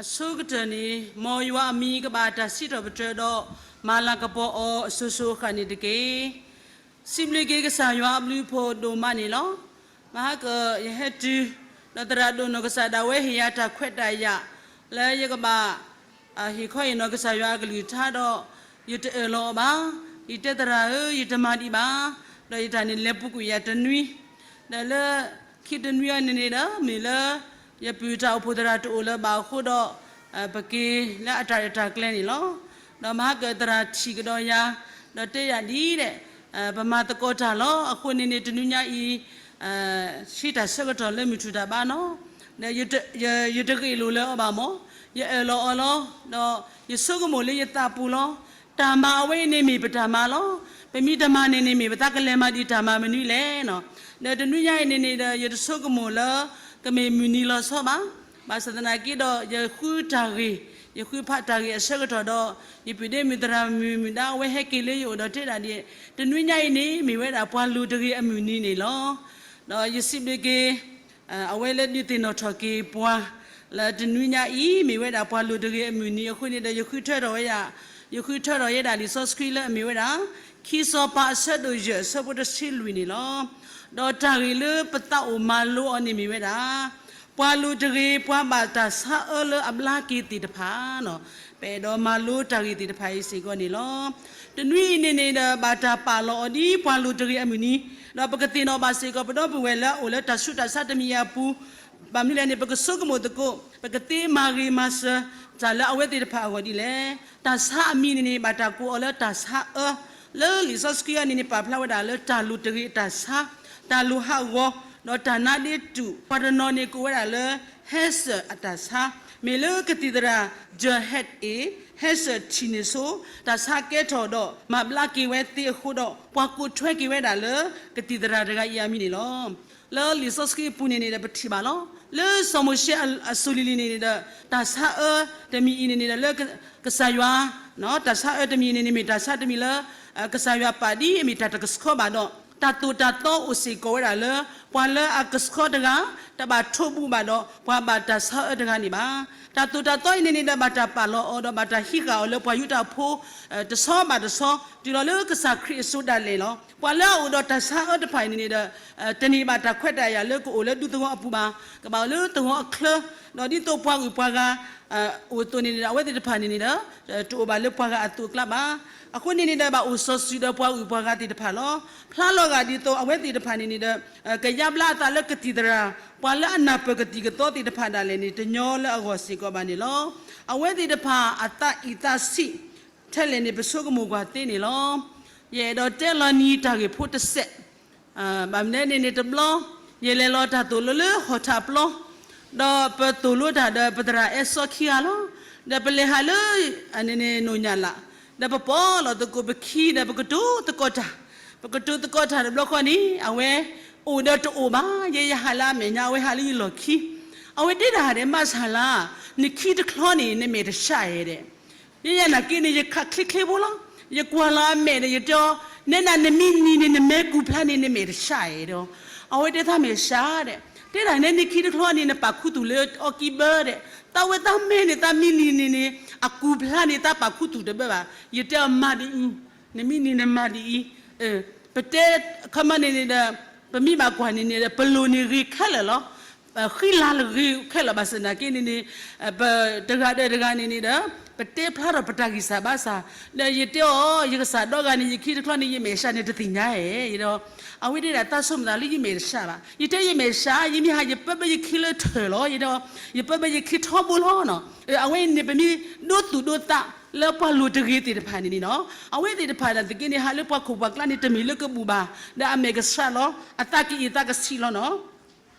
အဆိကတၢၢ်န့ၣ် မ်ယွၤအမံၤကဘၣ်တၢ်စံးထီၣ်ပတြၢၤဒီး မၤလၤကပီၤအီၤအစိၤစိၤအဃၣ်န့ၣ်တက့ၢ်. စံးဘျုးက့ၤကစၢ်ယွၤအဘျုးအဖှိၣ်ဒိၣ်မးန့ၣ်လီၤ. မဟါကၢ ယဟဲတုၤ ဒီးသရၣ်ဒိၣ်နီၢ်ကစၢ်ဒၣ်ဝဲဟ့ၣ်ယၤတၢ်ခွဲးတၢ်ယာ် လၢယကဘၣ် ဟ့ၣ်ခီဟ့ၣ်နီၤကစၢ်ယွၤအကလုၢ်ကထါဒီး ယတအၢၣ်လီၤအီၤဘၣ်. ယတဲသရၣ်ဧၢ ယတမၤဒံးဘၣ်, ဒီးယတၢ်န့ၣ်လဲၤပူၤကွံာ်ယၤတနွံ ဒီးလၢ ခံတနွံအံၤန့ၣ်န့ၣ်ဒီး မ့ၢ်လၢ ယပုၢ်တၢ်အိၣ်ဖှိၣ်သရၣ်တအိၣ်လၢၤဘၣ်အဃိဒီး ပက့ၤလၢအတၢ်ရဲၣ်တၢ်ကျဲၤန့ၣ်လီၤ. ဒီးမဟါကၢသရၣ်ထံၣ်ကဒီးယၤ ဒီးတဲယၤဒ်လဲၣ်, ပမၤသကိးတၢ်လီၤ. အဃိန့ၣ်န့ၣ် တနွံညါအံၤ ဆှၢတၢ်ဆၢကတီၢ်လၢမုၢ်ထူၣ်တၢ်ဘါနီၤ, ဒီး ယတဂ့ၢ်လိာ်လၢအီၤဘၣ်မၢ်, ယအၢၣ်လီၤအီၤလီၤ. ဒီးယဆိကမိၣ်လၢယသးပူၤလီၤ. တၢ်မၤအဝဲအံၤန့ၣ်မ့ၢ်ပတၢ်မၤလီၤ. ပမ့ၢ်တမၤန့ၣ်န့ၣ်မ့ၢ်ပသးကလဲၤမၤဒံးတၢ်မၤမနုၤလဲၣ်နီၤ. ဒီးတနွံညါအံၤန့ၣ်န့ၣ်ဒီး ယတဆိကမိၣ်လၢ ကမ့ၢ်မုၢ်နံၤလီၤဆီဘၣ်. ဘၣ်ဆၣ်သနာ်က့ဒီး ယဃုတၢ်ဂ့ၢ်, ယဃုဖးတၢ်ဂ့ၢ်အဆၢကတီၢ်ဒီး ယပုၢ်ဒ့မုၣ်သရၣ်မုၣ်မုၢ်ဒါအဝဲဟဲက့ၤလၢယအိၣ်ဒီးတဲဒၣ်ဒ် တနွံညါအံၤန့ၣ် မ့ၢ်ဝဲဒၣ်ပှၤလိၤတဂ့ၤအမုၢ်နံၤန့ၣ်လီၤ. ဒီးယစံးဘျုးက့ၤ အဝဲလၢဒုးသ့ၣ်နီၣ်ထီၣ်က့ၤပှၤ လၢတနွံညါအံၤ မ့ၢ်ဝဲဒၣ်ပှၤလိၤတဂ့ၤအမုၢ်နံၤအဃိန့ၣ်ဒီး ယဃုထၢထီၣ်ဝဲဒၣ်, ယဃုထၢထီၣ်ယဲဒၣ်လံာ်စီဆှံလၢအမ့ၢ်ဝဲဒၣ် ခံစီၤပၤအဆၢဒိၣ်ယဲၢ်အဆၢဖိတဆံလွံၢ်န့ၣ်လီၤ. ဒီးတၢ်ဂ့ၢ်လၢပသးအိၣ်မၤလိအီၤန့ၣ်မ့ၢ်ဝဲဒၣ် ပှၤလိၤတဂ့ၤ ပှၤဘၣ်တၢ်ဆါအၢလၢအဘျါက့ၤသ့ၣ်တဖၣ်နီၤ. ပအဲၣ်ဒိးမၤလိတၢ်ဂ့ၢ်သ့ၣ်တဖၣ်အံၤစ့ၢ်ကီးန့ၣ်လီၤ. တနွံအံၤန့ၣ်န့ၣ်ဒီး ဘၣ်တၢ်ပာ်လီၤအီၤဒ်ပှၤလိၤတဂ့ၤအမုၢ်နံၤ, ဒီးပကသ့ၣ်နီၣ်ဘၣ်စ့ၢ်ကီး ပဒီပုၢ်ဝဲၢ်လၢအအိၣ်လၢတၢ်ဆူးတၢ်ဆါတမံၤအံၤအပူၤ, ဘၣ်မနုၤလဲၣ်န့ၣ် ပကဆိကမိၣ်သကိး ပကသ့မၤဂ့ၤမၤစၢၤတၢ်လၢအဝဲသ့ၣ်တဖၣ်အဂီၢ်ဒ်လဲၣ်. တၢ်ဆါအမံၤန့ၣ်န့ၣ် ဘၣ်တၢ်ကိးအီၤလၢတၢ်ဆါအၢ, လၢလံာ်စီဆှံအံၤန့ၣ်န့ၣ် ပာ်ဖျါဝဲဒၣ်လၢတၢ်လိၤတဂ့ၤအတၢ်ဆါ, တၢ်လိၤဟးဂီၤ, ဒီးတၢ်နါဒ့တူာ်, ပှၤတနီၤန့ၣ်ကိးဝဲဒၣ်လၢ ဟဲစၢၣ်အတၢ်ဆါ, မ့ၢ်လၢကသံၣ်သရၣ် John Head A ဟဲစၢၣ်ထံၣ်န့ၢ်ဆိ တၢ်ဆါကဲထီၣ်ဒီး မၤဘျါက့ၤဝဲသ့အဃိဒီး ပှၤကိးထွဲက့ၤဝဲဒၣ်လၢ ကသံၣ်သရၣ်တဂၤအံၤအမံၤန့ၣ်လီၤ. လၢလံာ်စီဆှံအပူၤန့ၣ်န့ၣ်ဒီး ပထံၣ်ဘၣ်လီၤ. လၢစီၤမိၤၡ့အစိၤလံၤလံၤန့ၣ်န့ၣ်ဒီး တၢ်ဆါအၢတမံၤအံၤန့ၣ်န့ၣ်ဒီး လၢကစၢ်ယွၤ တၢ်ဆါအၢတမံၤအံၤန့ၣ်န့ၣ် မ့ၢ်တၢ်ဆါတမံၤလၢ ကစၢ်ယွၤပာ်ဒ်အမ့ၢ်တၢ်တကဆှီဘၣ်ဒီး တၢ်သိၣ်တၢ်သီအိၣ်စ့ၢ်ကီးဝဲဒၣ်လၢ ပှၤလၢအကဆှီတဂၤ တဘၣ်ထိးဘူးဘၣ်ဒီး ပှၤဘၣ်တၢ်ဆါအၢတဂၤန့ၣ်ဘၣ်. တၢ်သိၣ်တၢ်သီအံၤန့ၣ်န့ၣ်ဒီး ဘၣ်တၢ်ပာ်လီၤအီၤဒီး ဘၣ်တၢ်ဟံးဃာ်အီၤလၢပှၤယူဒၤဖိ တဆီဘၣ်တဆီ တုၤလီၤလၢကစၢ်ခရံာ်အစိၤဒၣ်လဲာ်လီၤ. ပှၤလၢအအိၣ်ဒီးတၢ်ဆါအၢတဖၣ်အံၤန့ၣ်န့ၣ်ဒီး တန့ၢ်ဘၣ်တၢ်ခွဲးတၢ်ယာ်လၢကအိၣ်လၢဒူသဝီအပူၤဘၣ်, ကဘၣ်အိၣ်လၢသဝီအချၢ, ဒီးဒ်သိးပှၤဂုၤပှၤဂၤ အိၣ်အသိးန့ၣ်ဒီး အဝဲသ့ၣ်တဖၣ်န့ၣ်န့ၣ်ဒီး တအိၣ်ဘၣ်လၢပှၤဂၤအသိးအကျါဘၣ်. အဃိန့ၣ်န့ၣ်ဒီး ဘၣ်အိၣ်စီၤစုၤဒီးပှၤဂုၤပှၤဂၤသ့ၣ်တဖၣ်လီၤ. ဖျါလီၤဂာ်ဒ်သိးအဝဲသ့ၣ်တဖၣ်န့ၣ်န့ၣ်ဒီး ကယါဘျါအသးလၢကသံၣ်သရၣ် ပှၤလၢအနၢ်ပၢၢ်ကသံၣ်ကသီသ့ၣ်တဖၣ်ဒၣ်လဲာ်န့ၣ် တညီလၢအဂီၢ်စ့ၢ်ကီးဘၣ်န့ၣ်လီၤ. အဝဲသ့ၣ်တဖၣ်အသးအံၣ်သးဆံး ထဲလဲၣ်န့ၣ် ပဆိကမိၣ်ကွၢ်သ့န့ၣ်လီၤ. ယအဲၣ်ဒိးတဲလီၤနံၤတၢ်ဂ့ၢ်ဖိတစဲး ဘၣ်မနုၤန့ၣ်န့ၣ် တဘျီ ယလဲၤလီၤတၢ်သိၣ်လိလၢဟီၣ်ထၣ်ပျီ, ဒီးပသိၣ်လိတၢ်ဒီးပသရၣ်အဲၣ်စီခံဂၤလီၤ. ဒီးပလဲၤဟးလၢ အန့ၣ်န့ၣ် နိၣ်ညၣ်လး, ဒီးပပိာ်လီၤသကိးပခံဒီးပကတိၤသကိးတၢ်, ပကတိၤသကိးတၢ်တဘျီဃီန့ၣ် အဝဲအိၣ်ဒီးတအိၣ်ဘၣ်, ယဲယဟးလၢအမဲာ်ညါ အဝဲဟးလၢယလီၢ်ခံ, အဝဲတဲဒၣ်ဒဲး မၣ်ဆၣ်လါ, နခံတချီန့ၣ် နမဲာ်တဆှးဧဲဒဲး ယဲယနာ်က့န့ၣ် ယခးချ့ချ့ဖိလီၤ. ယကွၢ်လီၤအမဲာ်ဒီး ယတဲအီၤ, နဲဒၣ်နမ့ၢ်နံၤန့ၣ် နမဲာ်ကူၣ်ဖျါန့ၣ် နမဲာ်တဆှးဧဲဒီး, အဝဲတဲသးမဲာ်ဆှးဒဲး, တဲဒၣ်နဲနခံတချီန့ၣ် နပာ်ခူသူၣ်လၢအီကံဘၢဒဲး, သးဝဲသးမဲာ်န့ၣ် သးမ့ၢ်နံၤန့ၣ်န့ၣ် အကူၣ်ဖျါန့ၣ် သးပာ်ခူသူၣ်တဘၣ်ဘၣ်. ယတဲအီၤမၤဒ်အံၤ, နမ့ၢ်နံၤနမၤဒ်အံၤ, ပတဲခီမီန့ၣ်န့ၣ်ဒီး ပမ့ၢ်ဘၣ်ကွၢ်န့ၣ်န့ၣ်ဒီး ပလိၣ်န့ၣ်ဂ့ၤခဲလၢာ်လီၤ. ဃံလၤလၢဂ့ၤခဲလၢာ်ဘၣ်ဆၣ်သနာ်က့န့ၣ်န့ၣ် ပတဂၤဒီးတဂၤန့ၣ်န့ၣ်ဒီး ပတဲဖျါထီၣ်ပတၢ်ဂံၢ်စၢ်ဘါစၢ်, ဒီးယတဲအီၤ ယကစၢ်ဒီဂၤန့ၣ် ယခံတချီန့ၣ် ယမဲာ်ဆှးန့ၣ်တသ့ၣ်ညါဧဲ, ယဒီး အဝဲတဲဒၣ်သးဆိကမိၣ်သးလၢယမဲာ်တဆှးဘၣ်. ယတဲယမဲာ်ဆှး ယမ့ၢ်ဟးယပၢဘၢယခံလၢထၢၣ်လီၤ, ယဒီး ယပၢဘၢယခံထီဘိလီၤနီၤ. အဝဲန့ၣ် ပမ့ၢ်ဒိသူၣ်ဒိသးလၢပှၤလိၤတဂ့ၤသ့ၣ်တဖၣ်န့ၣ်န့ၣ်နီၤ, အဝဲသ့ၣ်တဖၣ်ဒၣ်သက့န့ၣ် ဟးလၢပှၤခိၣ်ပှၤကျါန့ၣ် တမ့ၢ်လၢကဘူၣ်ဘၣ်, ဒီးအမဲာ်ကဆှးလီၤ, အသးကအံၣ်သးကဆံးလီၤနီၤ.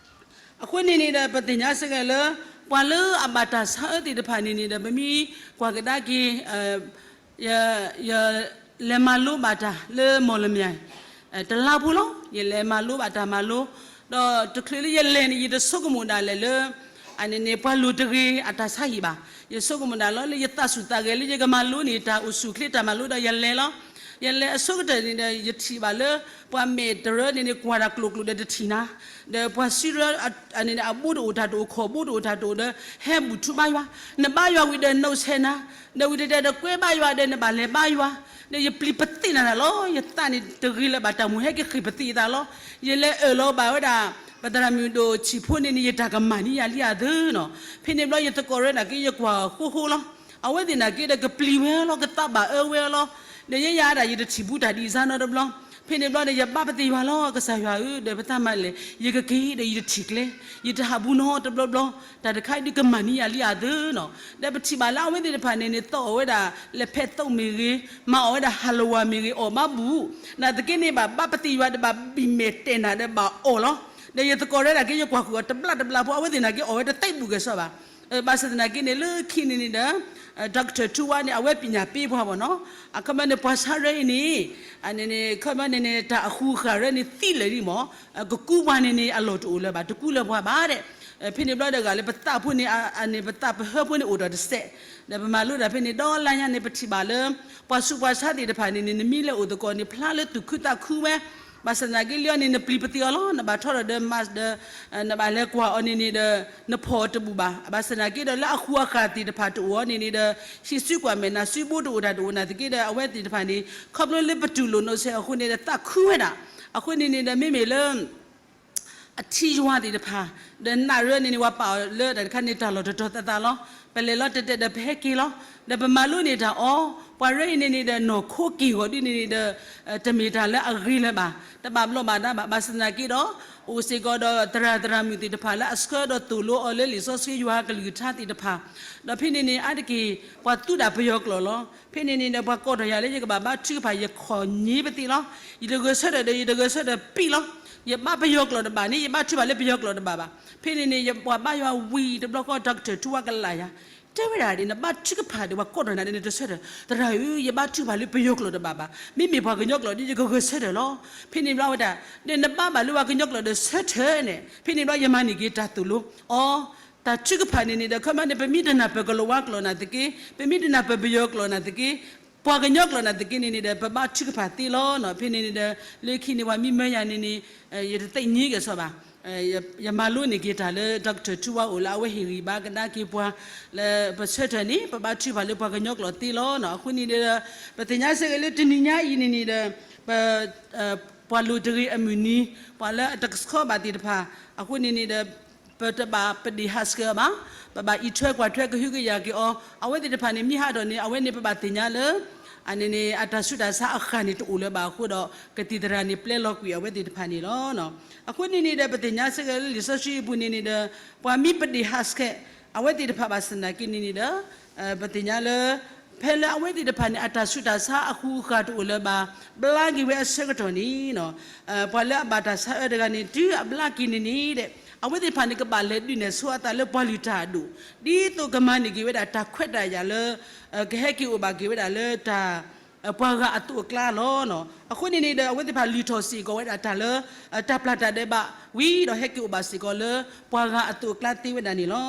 အဃိန့ၣ်န့ၣ်ဒီး ပသ့ၣ်ညါစ့ၢ်ကီးလၢ ပှၤလၢအဘၣ်တၢ်ဆါအၢသ့ၣ်တဖၣ်န့ၣ်န့ၣ်ဒီး ပမ့ၢ်ကွၢ်ကဒါက့ၤ ယ ယလဲၤမၤလိဘၣ်တၢ်လၢမီၢ်လမၠဲၣ် တလါဖိလီၤ. ယလဲၤမၤလိဘၣ်တၢ်မၤလိ, ဒီးတချုးလၢယလဲၤန့ၣ် ယတဆိကမိၣ်ဒၣ်လဲာ်လၢ အန့ၣ်န့ၣ် ပှၤလိၤတဂ့ၤအတၢ်ဆါဟံၣ်ဘၣ်. ယဆိကမိၣ်ဒၣ်လီၤလၢယသးစူၤသးဂဲၤလၢယကမၤလိန့ၢ်တၢ်အိၣ်ဆူၣ်အိၣ်ချ့တၢ်မၤလိဒီးယလဲၤလီၤ. ယလဲၤအဆိကတၢၢ်န့ၣ်ဒီး ယထံၣ်ဘၣ်လၢ ပှၤမဲာ်တရၢန့ၣ်န့ၣ် ကွၢ်တၢ်ကျိၤကျိၤဒီးတထံၣ်နၤ, ဒီးပှၤစုရၢ အဘိတအိၣ်တၢ်တအိၣ် ခီၣ်ဘိတအိၣ်တၢ်တအိၣ်ဒီး ဟဲဘူၣ်ထူဘါယွၤ, နဘါယွၤဝံၤဒီး နအိၣ်ဆဲးနၤ, ဒီးဝံၤတဲတဲဒီး ကွဲဘါယွၤဒီး နဘၣ်လဲၤဘါယွၤ, ဒီးယပျံၤပသ့ၣ်နၤတၢ်လီၤ. ယသးန့ၣ်တဂ့ၤလၢၤဘၣ် တၢ်မိၣ်ဟဲက့ၤဃ့ၢ်ပသ့ၣ်ယသးလီၤ. ယလဲၤအၢၣ်လီၤဘၣ်ဝဲဒၣ် ပသရၣ်မုၣ်ဒိၣ်ဆံးဖိန့ၣ်န့ၣ် ယတၢ်ကမၣ်န့ၢ်ယၤလံဧါသ့နီၤ. ဖဲန့ၣ်ဘျီ ယသကိးရဲၣ်နာ်က့ ယကွၢ်ဃိဃိလီၤ. အဝဲသ့ၣ်နာ်က့ဒီး ကပျံၤဝဲလီၤ ကသးဘၣ်အၢဝဲလီၤ. ဒီးယဲယၤဒၣ် ယတထံၣ်ဘူးတၢ်ဒ်အံၤနီတဘျီ. ဖဲန့ၣ်ဘျီဒီး ယဘါပသ့ၣ်ယွၤလီၤ ကစၢ်ယွၤဧၢ, ဒီးပသးမၤလဲၣ် ယကက့ၤဒီး ယတထံၣ်ကျဲ, ယတဟးဘူးနီတဘျီဘျီ, တၢ်တခါအံၤဒုးကမၣ်န့ၢ်ယၤလံဧါသ့နီၤ. ဒီးပထံၣ်ဘၣ်လၢအဝဲသ့ၣ်တဖၣ်န့ၣ်န့ၣ် သီၣ်အီၣ်ဝဲဒၣ် လဲၤဖဲးသိးမ့ၢ်ဂ့ၤ, မၤအီၣ်ဝဲဒၣ်ဟးလဝၤမ့ၢ်ဂ့ၤ အီၣ်ဘၣ်ဘူး, နာ်သက့န့ၣ် ဘၣ်ဘါပသ့ၣ်ယွၤဒီး ဘၣ်ဘံၣ်မဲာ်တဲာ်နၤဒီးဘၣ်အီၣ်လီၤ. ဒီးယသကိးရဲၣ်နာ်က့ ယကွၢ်ဃုာ်အီၤတဘျီတဘျီဖိ အဝဲသ့ၣ်နာ်က့ အီၣ်ဝဲတသ့ဘူးကဲၣ်ဆိးဘၣ်. ဘၣ်ဆၣ်သနာ်က့န့ၣ် လၢခံန့ၣ်န့ၣ်ဒီး doctor ထူဝါန့ၣ် အဝဲပညာပေးပှၤဘၣ်နီၤ. အခီပညီန့ၣ် ပှၤဆါရၢအံၤန့ၣ် အခီပညီန့ၣ်န့ၣ် တၢ်အဃူအဃာ်ရၢန့ၣ်သံလၢာ်ဒံးမး, ကကူပှၤန့ၣ်န့ၣ် အလီၢ်တအိၣ်လၢၤဘၣ်, တကူလၢၤပှၤဘၣ်ဒဲး. ဖဲန့ၣ်ဘျီဒီး ဂၤလၢပသးဖိန့ၣ် အန့ၣ် ပသးပဟၢဖိန့ၣ်အိၣ်ဒီးတစဲး, ဒီးပမၤလိတၢ်ဖဲန့ၣ် ဒီးလါညါန့ၣ် ပထံၣ်ဘၣ်လၢ ပှၤဆူးပှၤဆါသ့ၣ်တဖၣ်န့ၣ်န့ၣ် နမ့ၢ်လဲၤအိၣ်သကိးန့ၣ် ဖျါလၢသူၣ်ခုသးခုဝဲ, ဘၣ်ဆၣ်သနာ်က့လံအီၤန့ၣ် နပျံၤပသ့အီၤလီၤ. နဘၣ်ထီထီၣ်ဒီး mask ဒီး နဘၣ်လဲၤကွၢ်အီၤန့ၣ်န့ၣ်ဒီး နဖီၣ်အီၤတဘူၣ်ဘၣ်. ဘၣ်ဆၣ်သနာ်က့ဒီး လၢအဃူအဃာ်သ့ၣ်တဖၣ်တအိၣ်အီၤန့ၣ်န့ၣ်ဒီး ဟံးစုကွၢ်မဲာ် နၢ်စုဘိတအိၣ်တၢ်တအိၣ်နာ်သက့ဒီး အဝဲသ့ၣ်တဖၣ်န့ၣ် ခီဖျိလၢပတူၢ်လိာ်နီၣ်စဲးအဃိန့ၣ်ဒီး သးခုဝဲဒၣ်. အဃိန့ၣ်န့ၣ်ဒီး မ့မ့ၢ်လၢ အထံယွၤသ့ၣ်တဖၣ် ဒီးနးရၢန့ၣ်န့ၣ် ပှၤပာ်အီၤလၢတၢ်တခါန့ၣ် တၢ်လီၢ်တတီၤသးသးလီၤ. ပလဲၤလီၤတဲာ်တဲာ်ဒီးပဟဲက့ၤလီၤ. ဒီးပမၤလိန့ၢ်တၢ်အီၤ, ပှၤရၢအံၤန့ၣ်န့ၣ်ဒီး နီၢ်ခိက့ၢ်ဂီၤဒ်န့ၣ်န့ၣ်ဒီး တမ့ၢ်တၢ်လၢအဂ့ၤလၢၤဘၣ်, တဘၣ်ဘျီးဘၣ်ဒါဘၣ်. ဘၣ်ဆၣ်သနာ်က့ဒီး အိၣ်စ့ၢ်ကီးဒီးသရၣ်သရၣ်မုၣ်သ့ၣ်တဖၣ်လၢအဆှၢဒီးသိၣ်လိအီၤလၢလံာ်စီဆှံယွၤကလုၢ်ကထါသ့ၣ်တဖၣ်, ဒီးဖဲန့ၣ်န့ၣ် အါတက့ၢ် ပှၤသူတၢ်ပယီၤကျိာ်လီၤ. ဖဲန့ၣ်န့ၣ်ဒီး ပှၤကိးထီၣ်ယၤလၢ ယကဘၣ်ဘါထုကဖၣ် ယခီၣ်ည့ပသ့လီၤ. ယတဂဲၤဆၢထၢၣ်ဒီး ယတဂဲၤဆၢထၢၣ်ပံလီၤ. ယဘါပယီၤကျိာ်တဘၣ်န့ၣ် ယဘါထုကဖၣ်လၢပယီၤကျိာ်တဘၣ်ဘၣ်. ဖဲန့ၣ်န့ၣ် ယပှၤဘါယွၤဝံၤတဘျီဃီ doctor ထူဝါကလၢ်ယၤ, တဲဝဲဒၣ်ဒ် နဘါထုကဖၣ်ဒီး ပှၤကိးထီၣ်နၤဒီး နတဆၢထၢၣ်, သရၣ်ဧၢ, ယဘါထုကဖၣ်လၢပယီၤကျိာ်တဘၣ်ဘၣ်. မ့မ့ၢ်ပှၤကညီကျိာ်ဒီး ယကဂဲၤဆၢထၢၣ်လီၤ. ဖဲန့ၣ်ဘျီဝဲဒၣ် ဒီးနဘါဘၣ်လၢပှၤကညီကျိာ်ဒီးဆၢထၢၣ်န့ၣ်, ဖဲန့ၣ်ဘျီယမၤန့ၢ်က့ၤတၢ်သိၣ်လိအီၤ တၢ်ထုကဖၣ်န့ၣ်န့ၣ်ဒီး ခီမီန့ၣ် ပမ့ၢ်တနၢ်ပၢၢ်ကလီၤဝါကျိာ်နာ်သက့, ပမ့ၢ်တနၢ်ပၢၢ်ပယီၤကျိာ်နာ်သက့, ပှၤကညီကျိာ်နာ်သက့န့ၣ်န့ၣ်ဒီး ပဘါထုကဖၣ်သ့လီၤ. ဖဲန့ၣ်န့ၣ်ဒီး လၢခံန့ၣ် ပှၤမံမၢယၤန့ၣ်န့ၣ် ယတသ့ၣ်ညါကဲၣ်ဆိးဘၣ်. ယမၤလိန့ၢ်က့ၤတၢ်လၢ doctor ထူဝါအိၣ်လၢအဝဲဟ့ၣ်ဂံၢ်ဘါကဒါက့ၤပှၤ လၢပဆၢထၢၣ်န့ၣ် ပဘါထုကဖၣ်လၢပှၤကညီကျိာ်သ့လီၤ. အဃိန့ၣ်ဒီး ပသ့ၣ်ညါစ့ၢ်ကီးလၢတနံၤညါအံၤန့ၣ်န့ၣ်ဒီး ပ ပှၤလိၤတဂ့ၤအမုၢ်နံၤ, ပှၤလၢအတကဆှီဘၣ်သ့ၣ်တဖၣ် အဃိန့ၣ်န့ၣ်ဒီး ပတဘၣ်ပဒ့ၣ်ဟးဆှဲးအီၤဘၣ်, ပဘၣ်အံးထွဲကွၢ်ထွဲကဟုကယာ်က့ၤအီၤ, အဝဲသ့ၣ်တဖၣ်န့ၣ် မ့ၢ်ဟးထီၣ်န့ၣ် အဝဲန့ၣ်ပဘၣ်သ့ၣ်ညါလၢ အန့ၣ်န့ၣ် အတၢ်ဆူးတၢ်ဆါအဃၢ်န့ၣ်တအိၣ်လၢၤဘၣ်အဃိဒီး ကသံၣ်သရၣ်န့ၣ် ပျဲလီၤကွံာ်အဝဲသ့ၣ်တဖၣ်န့ၣ်လီၤ. အဃိန့ၣ်န့ၣ်ဒီး ပသ့ၣ်ညါစ့ၢ်ကီးလၢလံာ်စီဆှံအပူၤန့ၣ်န့ၣ်ဒီး ပှၤမ့ၢ်ပဒ့ၣ်ဟးဆှဲး အဝဲသ့ၣ်တဖၣ်ဘၣ်ဆၣ်သနာ်က့န့ၣ်န့ၣ်ဒီး ပသ့ၣ်ညါလၢ ဖဲလၢအဝဲသ့ၣ်တဖၣ်န့ၣ် အတၢ်ဆူးတၢ်ဆါအဃူအဃၢ်တအိၣ်လၢၤဘၣ် ဘျါက့ၤဝဲအဆၢကတီၢ်န့ၣ် ပှၤလၢအဘၣ်တၢ်ဆါအၢတဂၤန့ၣ် တုၤအဘျါက့ၤန့ၣ်န့ၣ်ဒီး အဝဲသ့ၣ်တဖၣ်န့ၣ် ကဘၣ်လဲၤဒုးနဲၣ်ဆိအသးလၢပှၤလုၢ်တၢ်အဒိၣ် ဒ်သိးကမၤန့ၢ်က့ၤဝဲဒၣ်တၢ်ခွဲးတၢ်ယာ်လၢ ကဟဲက့ၤအိၣ်ဘၣ်က့ၤဝဲဒၣ်လၢတၢ် ပှၤဂၤအသိးအကျါလီၤ. အဃိန့ၣ်န့ၣ်ဒီး အဝဲသ့ၣ်တဖၣ်လုၢ်ထီၣ်စ့ၢ်ကီးဝဲဒၣ်တၢ်လၢ တၢ်ပျၢ်တၢ်ဒဲးဘးဝံၤဒီး ဟဲက့ၤအိၣ်ဘၣ်စ့ၢ်ကီးလၢ ပှၤဂၤအသိးအကျါသ့ဝဲဒၣ်န့ၣ်လီၤ.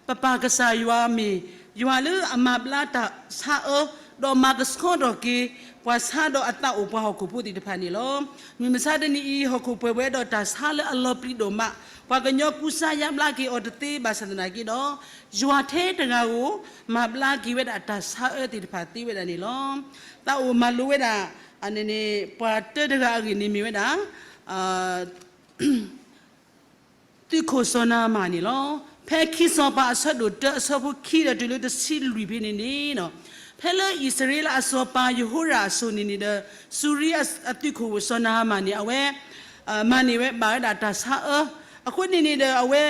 ပပၢ်ကစၢ်ယွၤမ့ၢ် ယွၤလၢအမၤဘျါတၢ်ဆါအၢ ဒီးမၤကဆှီထီၣ်က့ၤ ပှၤဆါဒီးအသးအိၣ်ပှၤဟီၣ်ခိၣ်ဖိသ့ၣ်တဖၣ်န့ၣ်လီၤ. မုၢ်မဆါတနံၤအံၤ ဟီၣ်ခိၣ်ပှဲၤဝဲဒီးတၢ်ဆါလၢအလီၤပျံၤဒိၣ်မး, ပှၤကညီကူစါယါဘျါက့ၤအီၤတသ့ဘၣ်ဆၣ်သနာ်က့ဒီး ယွၤထဲတဂၤဧိၤ မၤဘျါက့ၤဝဲဒၣ်တၢ်ဆါအၢသ့ၣ်တဖၣ်သ့ဝဲဒၣ်န့ၣ်လီၤ. သးအိၣ်မၤလိဝဲဒၣ် အန့ၣ်န့ၣ် ပှၤတၢတဂၤအဂ့ၢ်န့ၣ်မ့ၢ်ဝဲဒၣ် သုးခိၣ်စီၤနၤမၣ်န့ၣ်လီၤ. ဖဲခံစီၤပၤအဆၢဒိၣ်တၢအဆၢဖိခံဒီးတုၤလၢတဆံလွံၢ်ဖဲန့ၣ်န့ၣ် ဖဲလၢအံၣ်စရ့လးအစီၤပၤယဟိရၣ်အစိၤန့ၣ်န့ၣ်ဒီး စူၤရံအသုးခိၣ်စီၤနၤမၣ်န့ၣ် အဝဲ မၤန့ၢ်ဝဲဘၣ်ဝဲဒၣ်တၢ်ဆါအၢ, အဃိန့ၣ်န့ၣ်ဒီးအဝဲ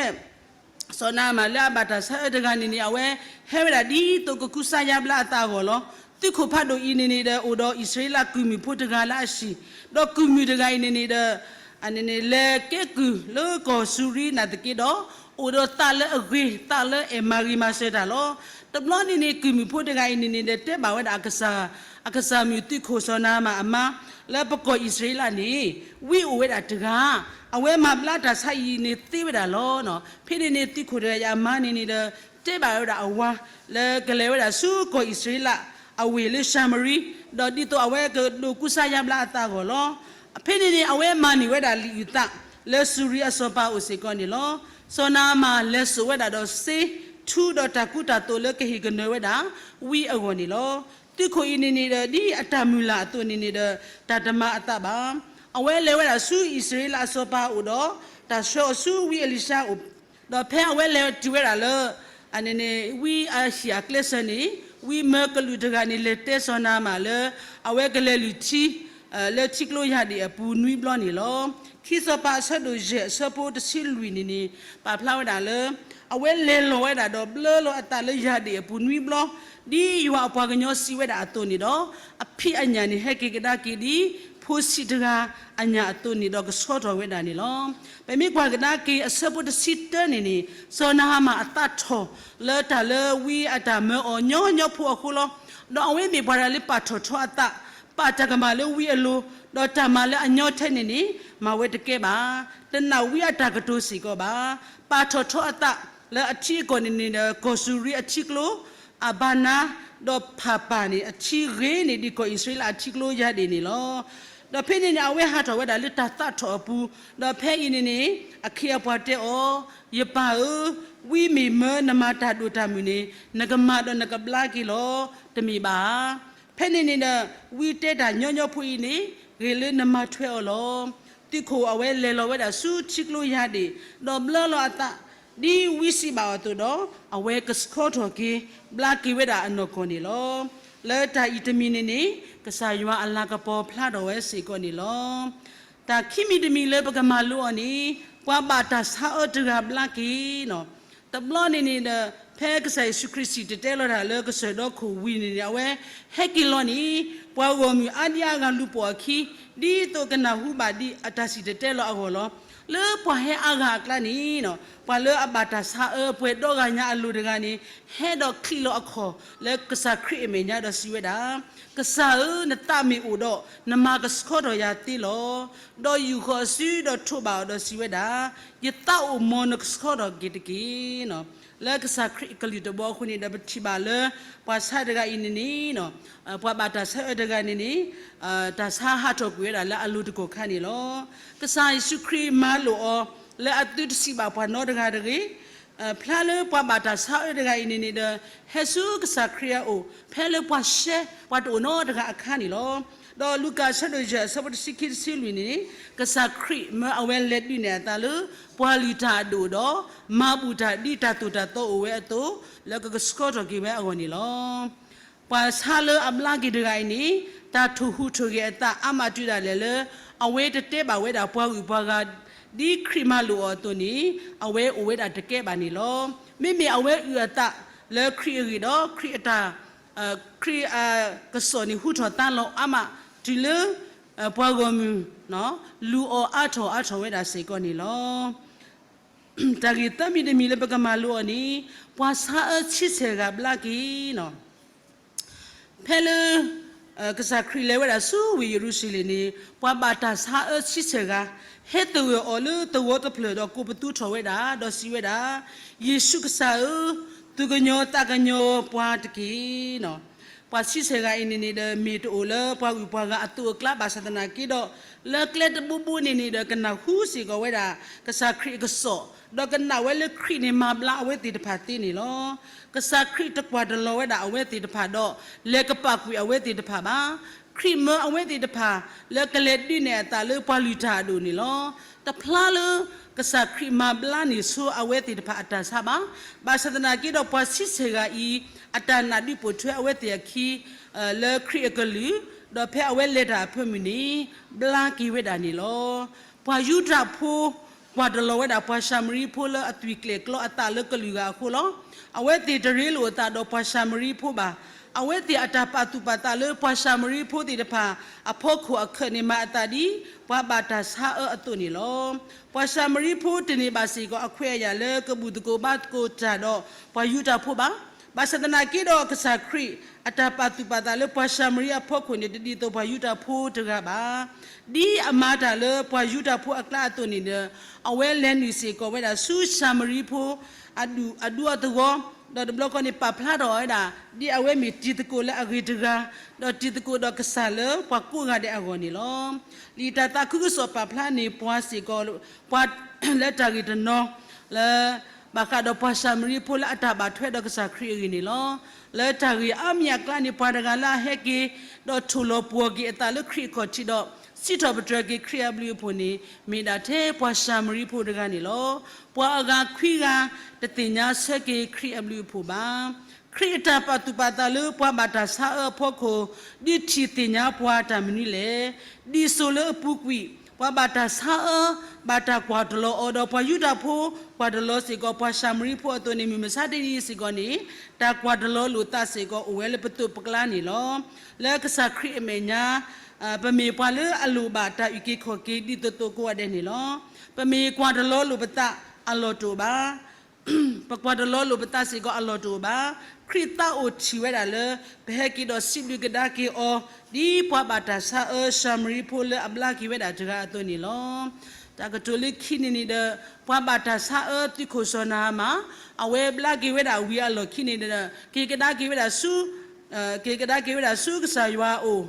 စီၤနၤမၣ်လၢအဘၣ်တၢ်ဆါအၢတဂၤန့ၣ်န့ၣ် အဝဲဟဲဝဲဒၣ်ဒ်သိးကကူစါယါဘျါအသးအဂီၢ်လီၤ. သုးခိၣ်ဖးဒိၣ်အံၤန့ၣ်န့ၣ်ဒီး အိၣ်ဒီးအံၣ်စရ့လးကုၢ်မုၣ်ဖိတဂၤလၢအဟံၣ်, ဒီးကုၢ်မုၣ်တဂၤအံၤန့ၣ်န့ၣ်ဒီး အန့ၣ်န့ၣ် လဲၤကဲကုၢ်လၢကီၢ်စူၤရံနာ်သက့ဒီး အိၣ်ဒီးသးလၢအဂ့ၤ သးလၢအဲၣ်မၤဂ့ၤမၤစၢၤတၢ်လီၤ. တဘျီန့ၣ်န့ၣ် ကုၢ်မုၣ်ဖိတဂၤအံၤန့ၣ်န့ၣ်ဒီး တဲဘၣ်ဝဲဒၣ်အကစၢ်, အကစၢ်မုၣ်သုးခိၣ်စီၤနၤမၣ်အမါ လၢပကီၢ်အံၣ်စရ့လးန့ၣ် ဝံအိၣ်ဝဲဒၣ်တဂၤ, အဝဲမၤဘျါတၢ်ဆါအံၤန့ၣ်သ့ဝဲဒၣ်လီၤ. ဖဲန့ၣ်န့ၣ် သုးခိၣ်တဂၤအံၤအမါန့ၣ်န့ၣ်ဒီး တဲဘၣ်ဝဲဒၣ်အဝၤ လၢကလဲၤဝဲဒၣ်ဆူကီၢ်အံၣ်စရ့လး အဝ့ၢ်လၢၡၤမရံ, ဒီးဒ်သိးအဝဲကဒိးကူစါယါဘျါအသးအဂီၢ်လီၤ. ဖဲန့ၣ်န့ၣ် အဝဲမၤန့ၢ်ဝဲဒၣ်လံာ်အုၣ်သး လၢစူၤရံအစီၤပၤအအိၣ်စ့ၢ်ကီးန့ၣ်လီၤ. စီၤနၤအမၣ်လဲၤစိာ်ဝဲဒၣ်ဒီးစ့ ထူဒီးတၢ်ကူတၢ်သိးလၢကဟ့ၣ်ကနၢၤဝဲဒၣ် ဝံအဂီၢ်န့ၣ်လီၤ. သုးခိၣ်အံၤန့ၣ်န့ၣ်ဒီး ဒ်အတၢ်မုၢ်လၢ်အသိးန့ၣ်န့ၣ်ဒီး တၢ်တမၤအသးဘၣ်. အဝဲလဲၤဝဲဒၣ်ဆူအံၣ်စရ့လးအစီၤပၤအအိၣ်ဒီး တၢ်ဆှၢအီၤဆူဝံအလံၤၡါအအိၣ် ဒီးဖဲအဝဲလဲၤတုၤဝဲဒၣ်လၢ အန့ၣ်န့ၣ် ဝံအဟံၣ်အကျဲစၢၤန့ၣ် ဝံမၢကလူးတဂၤန့ၣ် လဲၤတဲစီၤနၤအမၣ်လၢ အဝဲကလဲၤလုၢ်ထံ လၢထံကျိယၢ်ဒ့ၣ်အပူၤနွံဘျီန့ၣ်လီၤ. ခံစီၤပၤအဆၢဒိၣ်ယဲၢ်အဆၢဖိတဆံလွံၢ်န့ၣ်န့ၣ် ပာ်ဖျါဝဲဒၣ်လၢ အဝဲလဲၤလီၤဝဲဒၣ်ဒီးဘျၢလီၤအသးလၢယၢ်ဒ့ၣ်အပူၤနွံဘျီ ဒ်ယွၤအပှၤကညီစံးဝဲဒၣ်အသိးန့ၣ်ဒီး အဖံးအညၣ်န့ၣ် ဟဲက့ၤကဒါက့ၤဒ် ဖိဆံးတဂၤအညၣ်အသိးန့ၣ်ဒီး ကဆှီထီၣ်ဝဲဒၣ်န့ၣ်လီၤ. ပမ့ၢ်ကွၢ်ကဒါက့ၤအဆၢဖိတဆံတၢန့ၣ်န့ၣ် စီၤနၤအမၣ်အသးထီၣ်လၢတၢ်လၢဝံအတၢ်မၢအီၤညီညီဖိအဃိလီၤ. ဒီးအဝဲမ့ၢ်ပှၤတဂၤလၢပာ်ထီၣ်ထီအသး, ပာ်တၢ်ကမၣ်လၢဝံအလိၤ, ဒီးတၢ်မၤလၢအညီထဲန့ၣ်န့ၣ် မၤဝဲတကဲဘၣ်. တနာ်ဝံအတၢ်ကတိၤစ့ၢ်ကီးဘၣ်. ပာ်ထီၣ်ထီအသးလၢအထံအကီၢ်န့ၣ်န့ၣ်ဒီး ကီၢ်စူၤရံအထံကျိ အဘၤနါ, ဒီးဖၣ်ပၢ်န့ၣ် အထံဂ့ၤန့ၢ်ဒံးကီၢ်အံၣ်စရ့လးအထံကျိယၢ်ဒ့ၣ်န့ၣ်လီၤ. ဒီးဖဲန့ၣ်န့ၣ် အဝဲဟးထီၣ်ဝဲဒၣ်လၢတၢ်သးထီၣ်အပူၤ, ဒီးဖဲအံၤန့ၣ်န့ၣ် အခ့အပှၤတဲအီၤ, ယပၢ်ဧၢ, ဝံမ့ၢ်မၢနမၤတၢ်ဒိၣ်တၢ်မုၢ်န့ၣ် နကမၤဒီးနကဘျါက့ၤလီၤ. တမ့ၢ်ဘၣ်ဧါ. ဖဲန့ၣ်န့ၣ်ဒီး ဝံတဲတၢ်ညီညီဖိအံၤန့ၣ် ဂ့ၤလၢနမၤထွဲအီၤလီၤ. သုးခိၣ်အဝဲလဲၤလီၤဝဲဒၣ်ဆူထံကျိယၢ်ဒ့ၣ်, ဒီးဘျၢလီၤအသး ဒ်ဝံစံးဘၣ်အီၤအသိးဒီး အဝဲကဆှီထီၣ်က့ၤ ဘျါက့ၤဝဲဒၣ်အနီၢ်ကီၢ်န့ၣ်လီၤ. လၢတၢ်အံၤတမံၤန့ၣ်န့ၣ် ကစၢ်ယွၤအလၤကပီၤဖျါထီၣ်ဝဲစ့ၢ်ကီးန့ၣ်လီၤ. တၢ်ခံမံၤတမံၤလၢပကမၤလိအီၤန့ၣ် ပှၤဘၣ်တၢ်ဆါအၢတဂၤဘျါက့ၤန့ၣ် တဘျီန့ၣ်န့ၣ်ဒီး ဖဲကစၢ်ယ့ၣ်ၡူးခရံာ်စံၣ်တဲၤတဲလီၤတၢ်လၢကစၢၢ်ဒီခိၣ်ဝံၤန့ၣ်န့ၣ် အဝဲဟဲက့ၤလီၤန့ၣ် ပှၤဂီၢ်မုၢ်အါဒံအါဂၤလူၤပိာ်အခံ ဒ်သိးကနၢ်ဟူဘၣ်ဒံးအတၢ်စံၣ်တဲၤတဲလီၤအဂီၢ်လီၤ. လၢပှၤဟဲအါဂၤအကျါန့ၣ် ပှၤလၢအဘၣ်တၢ်ဆါအၢပှဲၤဒီဂၤညါအလိၤတဂၤန့ၣ် ဟဲဒီးချံးလီၤအခီၣ်လၢကစၢ်ခရံာ်အမဲာ်ညါဒီးစံးဝဲဒၣ်, ကစၢ်ဧၢ, နသးမ့ၢ်အိၣ်ဒီး နမၤကဆှီထီၣ်ယၤသ့လီၤ. ဒီးယူာ်ဃီၤအစုဒီးထိးဘၣ်အီၤဒီးစံးဝဲဒၣ်, ယသးအိၣ်မ်နကဆှီထီၣ်က့ၤတက့ၢ်. လၢကစၢ်ခရံာ်အကလုၢ်တဘီအဃိန့ၣ်ဒီး ပထံၣ်ဘၣ်လၢ ပှၤဆါတဂၤအံၤန့ၣ်န့ၣ် ပှၤဘၣ်တၢ်ဆါအၢတဂၤန့ၣ်န့ၣ် တၢ်ဆါဟးထီၣ်ကွံာ်ဝဲဒၣ်လၢအလိၤတကီၢ်ခါန့ၣ်လီၤ. ကစၢ်ယ့ၣ်ၡူးခရံာ်မၤလိာ်အီၤ လၢအသုတစံးဘၣ်ပှၤနီတဂၤတဂ့ၤ ဖျါလၢပှၤဘၣ်တၢ်ဆါအၢတဂၤအံၤန့ၣ်န့ၣ်ဒီး ဟဲဆူကစၢ်ခရံာ်အအိၣ် ဖဲလၢပှၤရှဲ ပှၤတအိၣ်နီတဂၤအခါန့ၣ်လီၤ. ဒီးလူၤကၣ်အဆၢဒိၣ်ယဲၢ် အဆၢဖိတဆံခံတဆံလွံၢ်န့ၣ် ကစၢ်ခရံာ်မၢအဝဲလဲၤဒုးနဲၣ်အသးလၢ ပှၤလုၢ်တၢ်အဒိၣ်ဒီး မၤဘူၣ်တၢ်ဒ်တၢ်သိၣ်တၢ်သီအိၣ်ဝဲအသိး လၢကကဆှီထီၣ်က့ၤဝဲအဂီၢ်န့ၣ်လီၤ. ပှၤဆါလၢအဘျါက့ၤတဂၤအံၤန့ၣ် တၢ်ထိၣ်ဟူးထိၣ်ဂဲၤအသးအါမးတုၤဒၣ်လဲာ်လၢ အဝဲတတဲဘၣ်ဝဲဒၣ်ပှၤဂုၤပှၤဂၤ ဒ်ခရံာ်မၤလိာ်အီၤအသိးန့ၣ် အဝဲအိၣ်ဝဲဒၣ်တကဲဘၣ်န့ၣ်လီၤ. မ့မ့ၢ်အဝဲအုၣ်အသးလၢခရံာ်အဂ့ၢ်ဒီး ခရံာ်အတၢ် ခရံာ်အကစီၣ်န့ၣ်ဟူထီၣ်သါလီၤအါမး တုၤလၢ ပှၤဂီၢ်မုၢ် လူၤအီၤအါထီၣ်အါထီၣ်ဝဲဒၣ်စ့ၢ်ကီးန့ၣ်လီၤ. တၢ်ဂ့ၢ်သၢမံၤတမံၤလၢပကမၤလိအီၤန့ၣ် ပှၤဆါအၢဆံဆဲၣ်ဂၤဘျါက့ၤန့ၣ် ဖဲလၢ ကစၢ်ခရံာ်လဲၤဝဲဒၣ်ဆူဝ့ၢ်ယရူၤၡလ့ၣ်န့ၣ် ပှၤဘၣ်တၢ်ဆါအၢဆံဆဲၣ်ဂၤ ဟဲသဂၢၢ်အီၤလၢသဝီတဖျၢၣ်ဒီးကိးပသူထီၣ်ဝဲဒၣ် ဒီးစံးဝဲဒၣ်, ယ့ၣ်ၡူးကစၢ်ဧၢ, သူၣ်ကညီၤသးကညီၤပှၤတက့ၢ်. ပှၤဆံဆဲၣ်ဂၤအံၤန့ၣ်န့ၣ်ဒီး မ့ၢ်တအိၣ်လၢပှၤဂုၤပှၤဂၤအသိးအကျါဘၣ်ဆၣ်သနာ်က့ဒီး လၢကျဲတဘိဘိန့ၣ်န့ၣ်ဒီး ကနၢ်ဟူစ့ၢ်ကီးဝဲဒၣ် ကစၢ်ခရံာ်အကစီၣ်, ဒီးကနၣ်ဝဲလၢခရံာ်န့ၣ်မၤဘျါအဝဲသ့ၣ်တဖၣ်သ့န့ၣ်လီၤ. ကစၢ်ခရံာ်တကွၢ်တလီၤဝဲဒၣ်အဝဲသ့ၣ်တဖၣ်ဒီး လဲၤကပာ်ကွံာ်အဝဲသ့ၣ်တဖၣ်ဘၣ်. ခရံာ်မၢအဝဲသ့ၣ်တဖၣ် လၢကလဲၤဒုးနဲၣ်အသးလၢပှၤလုၢ်တၢ်အဒိၣ်န့ၣ်လီၤ. တဖျါလၢ ကစၢ်ခရံာ်မၤဘျါန့ၢ်ဆိအဝဲသ့ၣ်တဖၣ်အတၢ်ဆါဘၣ်. ဘၣ်ဆၣ်သနာ်က့ဒီးပှၤဆံဆဲၣ်ဂၤအံၤ အတၢ်နာ်ဒုးပိာ်ထွဲအဝဲသ့ၣ်အခံ လၢခရံာ်အကလုၢ်, ဒီးဖဲအဝဲလဲၤတၢ်အဖၢမုၢ်န့ၣ် ဘျါက့ၤဝဲဒၣ်န့ၣ်လီၤ. ပှၤယူဒၤဖိ ကွၢ်တလီၤဝဲဒၣ်ပှၤၡၤမရံဖိလၢအသွံၣ်ကျဲၣ်ကျီအသးလၢကလုာ်ဂၤအဃိလီၤ. အဝဲသ့ၣ်တရ့လိာ်အသးဒီးပှၤၡၤမရံဖိဘၣ်. အဝဲသ့ၣ်အတၢ်ပာ်သူၣ်ပာ်သးလၢပှၤၡၤမရံဖိသ့ၣ်တဖၣ် အဖီခိၣ်အခၢးန့ၣ်မၤအသးဒ် ပှၤဘၣ်တၢ်ဆါအၢအသိးန့ၣ်လီၤ. ပှၤၡၤမရံဖိတန့ၢ်ဘၣ်စ့ၢ်ကီး အခွဲးအယာ်လၢကဘူၣ်သကိးဘါသကိးတၢ်ဒီးပှၤယူဒၤဖိဘၣ်. ဘၣ်ဆၣ်သနာ်က့ဒီး ကစၢ်ခရံာ်အတၢ်ပာ်သူၣ်ပာ်သးလၢပှၤၡၤမရံအဖီခိၣ်န့ၣ် တဒ်သိးပှၤယူဒၤဖိတဂၤဘၣ်. ဒ်အမၤတၢ်လၢပှၤယူဒၤဖိအကျါအသိးန့ၣ်ဒီး အဝဲလဲၤနုာ်စ့ၢ်ကီးဝဲဒၣ်ဆူၡၤမရံဖိအဒူၣ်အဒူအသဝီ ဒီးတဘျီဃီန့ၣ် ပာ်ဖျါထီၣ်ဝဲဒၣ် ဒ်အဝဲမ့ၢ်တံၤသကိးလၢအဂ့ၤတဂၤ, ဒီးတံၤသကိးဒီးကစၢ်လၢပှၤကိးဂၤဒဲးအဂီၢ်န့ၣ်လီၤ. လံာ်တၢ်သးခုကစီၣ်ပာ်ဖျါန့ၢ်ပှၤစ့ၢ်ကီး ပှၤလၢတၢ်ဂ့ၢ်တနီၤ လၢ ဘၣ်ဃးဒီးပှၤၡၤမရံဖိလၢအတၢ်ဘၣ်ထွဲဒီးကစၢ်ခရံာ်အဂ့ၢ်န့ၣ်လီၤ. လၢတၢ်ဂ့ၢ်အါမံၤအကျါန့ၣ် ပှၤတဂၤလၢအဟဲက့ၤ ဒီးထိၣ်လီၤပှီၢ်က့ၤအသးလၢခရံာ်အခီၣ်ထံးဒီး စံးထီၣ်ပတြၢၤက့ၤခရံာ်အဘျုးအဖှိၣ်န့ၣ် မ့ၢ်ဒၣ်ထဲပှၤၡၤမရံဖိတဂၤန့ၣ်လီၤ. ပှၤအဂၤခွံဂၤ တသ့ၣ်ညါဆၢက့ၤခရံာ်အဘျုးအဖှိၣ်ဘၣ်. ခရံာ်အတၢ်ပာ်သူၣ်ပာ်သးလၢပှၤဘၣ်တၢ်ဆါအၢအဖီခိၣ် ဒုးထံၣ်သ့ၣ်ညါပှၤတၢ်မနုၤလဲၣ်. ဒ်သိးလၢအပူၤကွံာ် ပှၤဘၣ်တၢ်ဆါအၢ ဘၣ်တၢ်ကွၢ်တလီၤအီၤဒီး ပှၤယူဒၤဖိ ကွၢ်တလီၤစ့ၢ်ကီး ပှၤၡၤမရံဖိအသိးန့ၣ် မုၢ်မဆါတနံၤအံၤစ့ၢ်ကီးန့ၣ် တၢ်ကွၢ်တလီၤလိာ်သးစ့ၢ်ကီးအိၣ်ဝဲလၢပသိးပကျါန့ၣ်လီၤ. လၢကစၢ်ခရံာ်အမဲာ်ညါ ပမ့ၢ်ပှၤလၢအလိၣ်ဘၣ်တၢ်အုၣ်က့ၤခီၣ်က့ၤဒ်သိးသိးကိးဂၤဒဲးန့ၣ်လီၤ. ပမ့ၢ်ကွၢ်တလီၤလိာ်ပသးအလီၢ်တအိၣ်ဘၣ်. ပကွၢ်တလီၤလိာ်ပသးစ့ၢ်ကီးအလီၢ်တအိၣ်ဘၣ်. ခရံာ်သးအိၣ်ထံၣ်ဝဲဒၣ်လၢ ပဟဲက့ၤဒီးစံးဘျုးကဒါက့ၤအီၤ ဒ်ပှၤဘၣ်တၢ်ဆါအၢၡၤမရံဖိလၢအဘျါက့ၤဝဲဒၣ်တဂၤအသိးန့ၣ်လီၤ. တၢ်ကတိၤလၢခံန့ၣ်န့ၣ်ဒီး ပှၤဘၣ်တၢ်ဆါအၢသုးခိၣ်စီၤနၤအမၣ် အဝဲဘျါက့ၤဝဲဒၣ်ဝံၤအလီၢ်ခံန့ၣ်ဒီး က့ၤကဒါက့ၤဝဲဒၣ်ဆူ က့ၤကဒါက့ၤဝဲဒၣ်ဆူကစၢ်ယွၤအအိၣ်